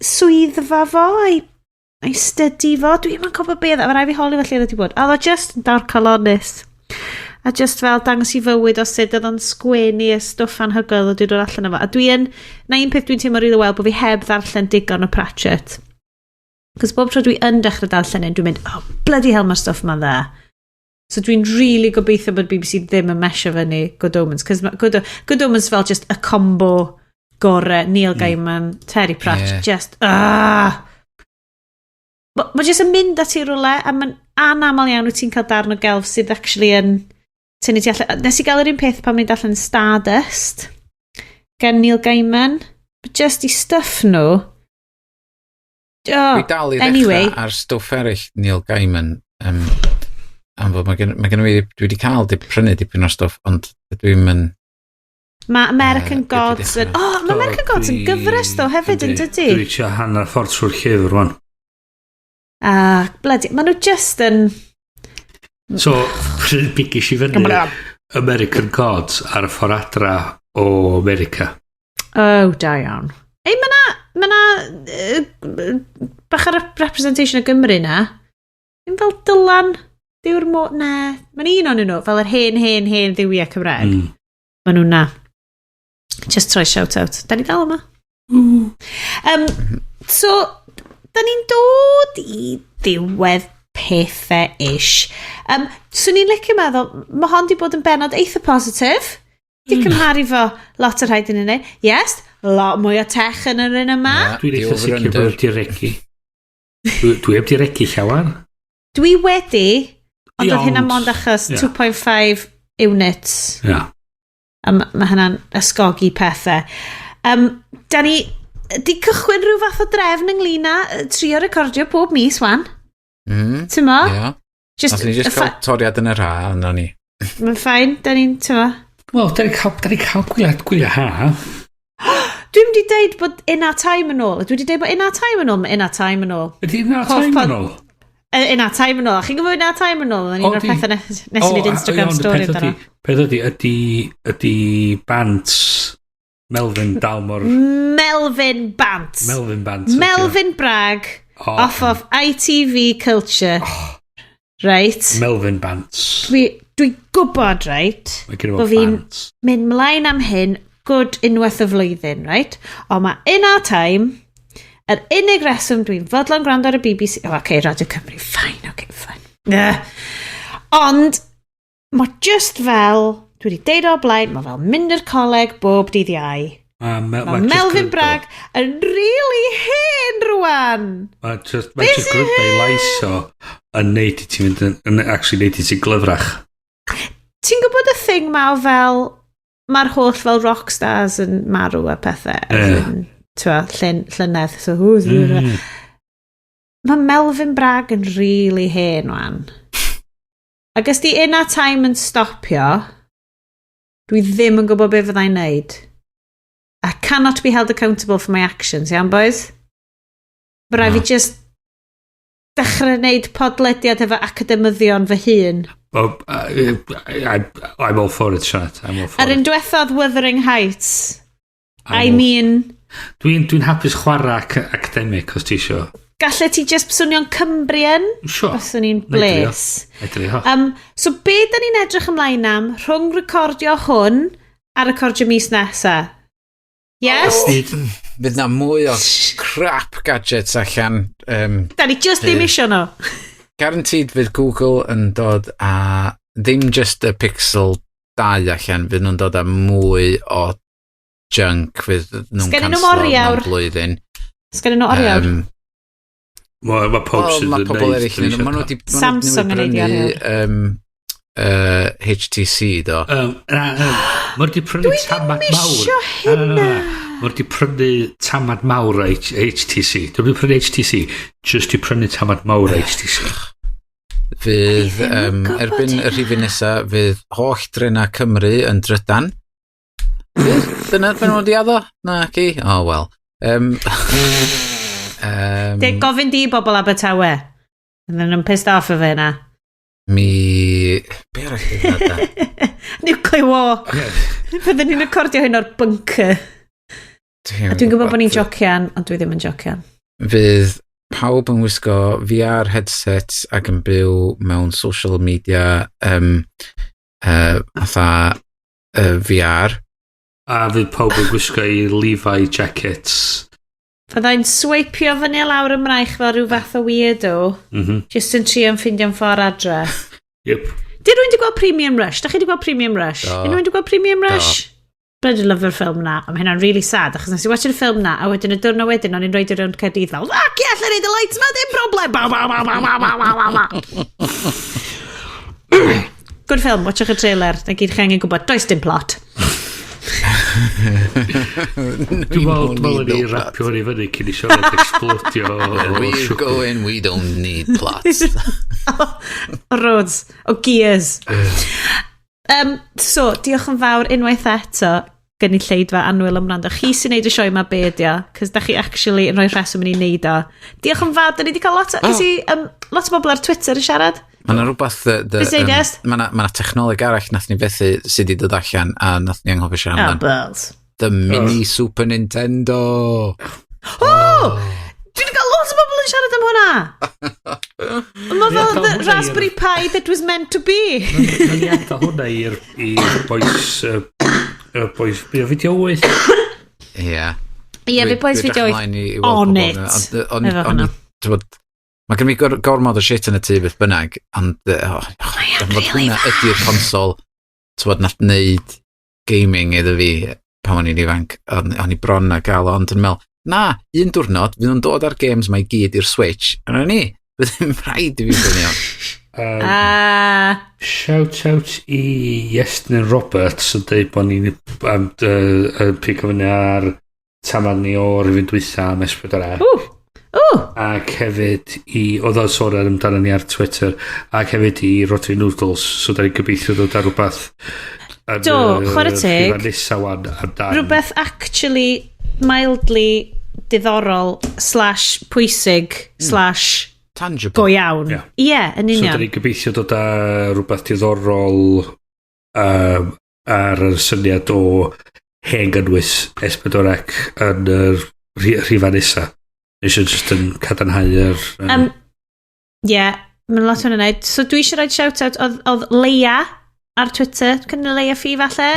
swyddfa fo, a'i study fo. Dwi'n yn cofio beth, a mae rhaid fi holi fel lle oedd wedi bod. A oedd o just yn dorcalonnus. A just fel dangos i fywyd o sut oedd o'n sgwennu y stwff anhygoel oedd wedi dod allan efo. A dwi yn, na un peth dwi'n teimlo really well, bod fi heb ddarllen digon o Pratchett. Cos bob tro dwi yn dechrau darllen un, dwi'n mynd, "Oh, bloody hell, mae'r stwff ma'n dda." So dwi'n really gobeithio bod BBC ddim yn mesio fyny Good Omens. Cos Good Omens fel just y combo gore, Neil Gaiman, Terry Pratchett, just, ah! Ma just yn mynd at i rhywle, a mae'n anaml iawn wyt ti'n cael darn o gelf sydd actually yn tynnu ti allan. Nes i gael yr un peth pan mynd allan Stardust gen Neil Gaiman. But just i stuff nhw. Oh,
Dwi dal i ddechrau
anyway.
ar stwff eraill Neil Gaiman. Am fod mae gen fi, dwi wedi cael prynu dipyn o stwff, ond dwi'n mynd.
Mae American
Dwi 'di
Gods yn
dechrau.
Oh, mae American Gods yn gyfres ddo hefyd yn dydy?
Dwi tua hanner ffordd trwy'r llyfr rwan.
Ah, bloody. Maen nhw just yn
So, pryd bigis i fyny American Gods ar y ffordd adra o America.
Oh, da iawn. Ei, mae na ma na bach ar representation o Gymru na. Ddim fel Dylan, Dyw'r mo... Na, mae'n un o'n nhw, fel yr hen, hen, hen dduwiau Cymraeg. Maen nhw na. Just try shout out. Da ni dal yma. So, da ni'n dod i ddiwedd pethau ish. So ni'n licio meddwl, mae hon di bod yn benod eitha positif. Di cymharu fo lot o'r rhai dyn ni'n neud. Yes, lot mwy o tech yn yr un yma.
Ie,
Dwi'n
di
eitha sicr
over-under.
bod wedi regu. Dwi heb di regu llawer.
Dwi wedi, ond
Ie,
oedd hynna mond achos 2.5 units.
Ia.
A ma hynna'n ysgogi pethau. Da ni di cychwyn rhyw fath o drefn ynglyn â trio recordio pob mis wan. Ti'n mo?
Ie.
Just,
Nathon ni just cael toriad yn yr ha, yna ni.
Mae'n fine, da ni'n, ti'n mo?
Wel, da ni cael gwyliau ha.
Dwi'n wedi deud bod In Our Time yn ôl. Dwi wedi deud bod In Our Time yn ôl, mae In Our Time yn ôl.
Ydy In Our
Hoff
Time
pod-
yn ôl?
In Our Time yn ôl. Chi'n gwybod In Our Time yn ôl? Oedd un o'r
di.
pethau nes i wneud Instagram
iawn,
story
peth
amdano.
Peth ydy Bant Melvyn dal mor
Melvyn Bant.
Melvyn Bant ydy o.
Melvyn Bragg off of ITV Culture. Right.
Melvyn Bant.
Dwi gwybod, right,
Mae gen i fo
bo fi'n
bant.
mynd mlaen am hyn good unwaith y flwyddyn, right? Ond mae In Our Time, yr unig reswm dwi'n fodlon gwrando ar y BBC. Oh, okay, Radio Cymru, fine, okay, fine. Yeah. Ond, mae just fel, dwi wedi deud o blaen, mae fel mynd i'r coleg bob dydd Iau.
Ma
Mae
just
Melvyn
gwrando.
Bragg yn really hen rwan.
Mae just gwrando i lais o yn neud i ti fynd yn actually neud i ti glyfrach.
Ti'n gwybod y thing ma o fel, mae'r holl fel rockstars yn marw a pethau.
Ie.
Yeah. T'wa, llynedd. So, who's Mae Melvyn Bragg yn really hen wan. Ac os di In Our Time yn stopio, dwi ddim yn gwybod beth fyddai'n neud. I cannot be held accountable for my actions, iawn boys? Mae rhaid
No.
fi just dechrau wneud podlediad efo academyddion fy hun.
Oh, I'm all for it, Sianed. I'm all for
Yr un
it.
diwethodd Wuthering Heights.
I'm
I mean,
Dwi'n hapus chwarae academic os ti isio.
Gallet ti just swnio'n Cumbrian?
Sure.
Byswn i'n
Na i drio.
bles.
Edrych.
So be da ni'n edrych ymlaen am rhwng recordio hwn a recordio mis nesa? Yes?
Fydd na mwy o crap gadgets allan.
Da ni just ddim
Ie.
isio nhw.
Guaranteed fydd Google yn dod â ddim just y Pixel 2 allan, fydd nhw'n dod â mwy o junk, fydd nhw'n
Sgennyn nhw'm
canslo
oriawr?
mewn blwyddyn.
Sgennyn nhw oriawr?
Mae pob
Wel,
sydd
mae
yn
pobl
neud,
eraill
dwi
yn
isio
Maen nhw
cael.
wedi ma' nhw
Samsung yn
newydd
neud i
brynu HTC, do.
Na, ma' wedi prynu tamad mawr.
Isio
Na, na, na,
hynna.
na. Ma' wedi prynu tamad mawr o HTC. Dwi'n wedi prynu HTC, just i prynu tamad mawr o HTC.
Fydd,
Dwi ddim yn gwbod
erbyn y
hynna.
rhifyn nesaf, fydd holl drena Cymru yn drydan. Dyna beth nhw wedi addo? Na, ci? Oh, well.
De, gofyn di bobl Abertawe. Ydyn nhw'n pissed off efo hynna.
Mi... Be arall ydy hynna?
Nuclear war. Fydden ni'n recordio hyn o'r bunker. A dwi'n gwybod bod ni'n jocian, ond dwi ddim yn jocian.
Fydd pawb yn wisgo VR headsets ac yn byw mewn social media fatha VR.
A fydd pawb yn gwisgo i Levi jackets.
Fyddai'n sweipio fyny a lawr y mraich fel rhyw fath o weirdo. Just yn trio yn ffindio'n ffordd adre.
Yep.
Di rhywun wedi gweld Premium Rush? Da chi wedi gweld Premium Rush?
Do.
Unrhyw un wedi gweld Premium Rush? Bloody love yr ffilm na. A mae hynna'n really sad, achos nes i watch y ffilm na, a wedyn y diwrnod wedyn, o'n i'n rhoid i rownd Caerdydd fel, "Fuck yeah, allan neud y lights ma, dim problem! Baw, baw, baw, baw, baw, baw, baw, baw." Good film, watchwch y trailer, na gyd chi angen gwybod, does dim plot.
Dwi'n meddwl ni rapio hwn i fyny cyn i Sioned explodio o
We're
siwgr.
going, we don't need plots.
O roads, o gears. So, diolch yn fawr unwaith eto gynulleidfa annwyl am wrando. Chi sy'n neud y sioe yma, be ydi o, cos da chi actually yn rhoi rheswm i ni neud o. Diolch yn fawr, da ni wedi cael lot o, oh. I, lot o bobl ar Twitter yn siarad.
Mae yna rhywbeth...
Be sy'n yes?
Mae yna technoleg arall nath ni fethu sydd wedi dod allan a nath ni anghofio siarad
Oh,
amdan.
balls.
The Mini Super Nintendo.
Oh! Dwi wedi cael lot o bobl yn siarad am hwnna. Mae fel
adael
the
hwnna i'r-
Raspberry Pi that was meant to be.
Nawn ni adael hwnna i'r boys, y boys fideo 8.
Ie.
Ie, fe boys
Dwi
fideo
edrych ymlaen i weld
on
pobl
it.
yna.
Efo
Ond,
hwnna.
t'bod, mae gen i gormod o shit yn y tŷ beth bynnag, ond oh,
Mae o'n
fod
really
hwnna ydy'r consol, t'bod, nath wneud gaming iddo fi pan o'n i'n ifanc, o'n i bron a gael o, ond yn meddwl, na, un diwrnod, fydd nhw'n dod ar games mae i gyd i'r Switch, a na ni, fydd ddim rhaid i fi brynu o.
Ah,
Shout out i Iestyn Roberts yn dweud bod ni'n pigo fyny ar tamad ni o'r rhifyn dwytha am S4C.
Ww, ww.
Ac hefyd i, oedd o'n sôn amdano ni ar Twitter, ac hefyd i Rotary Noodles, so da ni'n gobeithio dod ar rhywbeth yn
Do,
y
chwarae teg.
rhifau nesa wan amdan.
Rhywbeth actually mildly diddorol/pwysig/
Tangible.
go iawn.
Ie.
Ie, yn
So da
union.
ni'n gobeithio dod â rhywbeth diddorol ar y syniad o hen gynnwys S4C yn yr rhifa nesa. Eisiau just yn cadarnhau yr...
Ie, yeah, mae'n lot o'n wneud. So dwi eisiau rhoi shout-out, oedd Leia ar Twitter, cyn Leia Ffi falle,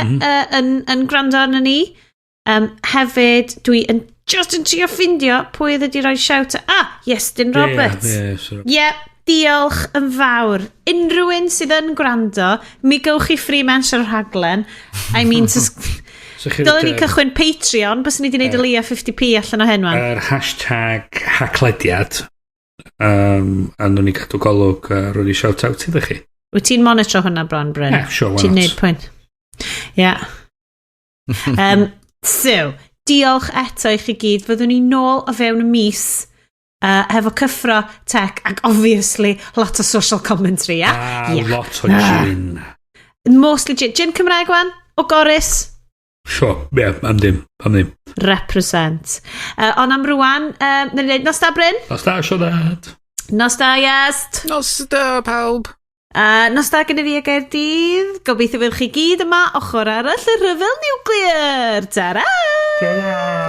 yn gwrando arno ni. Hefyd, dwi yn just yn trio ffindio pwy oedd wedi rhoi shout. Ah, Iestyn Roberts.
Ie, yeah, so,
Ie, yeah, diolch yn fawr. Unrhyw un sydd yn gwrando, mi gewch chi free mention o'r rhaglen. I mean,
so chi
dylen ni
roid,
cychwyn Patreon, bys ni wedi gwneud o leia 50p allan o hyn wan.
Yr #Haclediad. A nhw'n ni cadw golwg a rown ni shout out iddo chi.
Wyt ti'n monitro hwnna bron, Bryn?
Yeah, sure, why
Ti'n
not?
neud pwynt. Ie. Yeah. So, diolch eto i chi gyd. Fyddwn ni nôl o fewn y mis hefo cyffro tech ac obviously lot o social commentary, ia?
A
Yeah.
lot o gin.
Mostly gin. Gin Cymraeg wan? O Gorris?
Sure, ie, yeah, am ddim, am ddim.
Represent. Ond am rwan, nawn ni dweud nos da, Bryn?
Nos da, Sioned.
Nos da, Iest.
Nos da, pawb.
Nos da gyda fi a Gaerdydd. Gobeithio fydd chi gyd yma ochr arall y rhyfel niwclear. Ta-ra!
Ta-ra!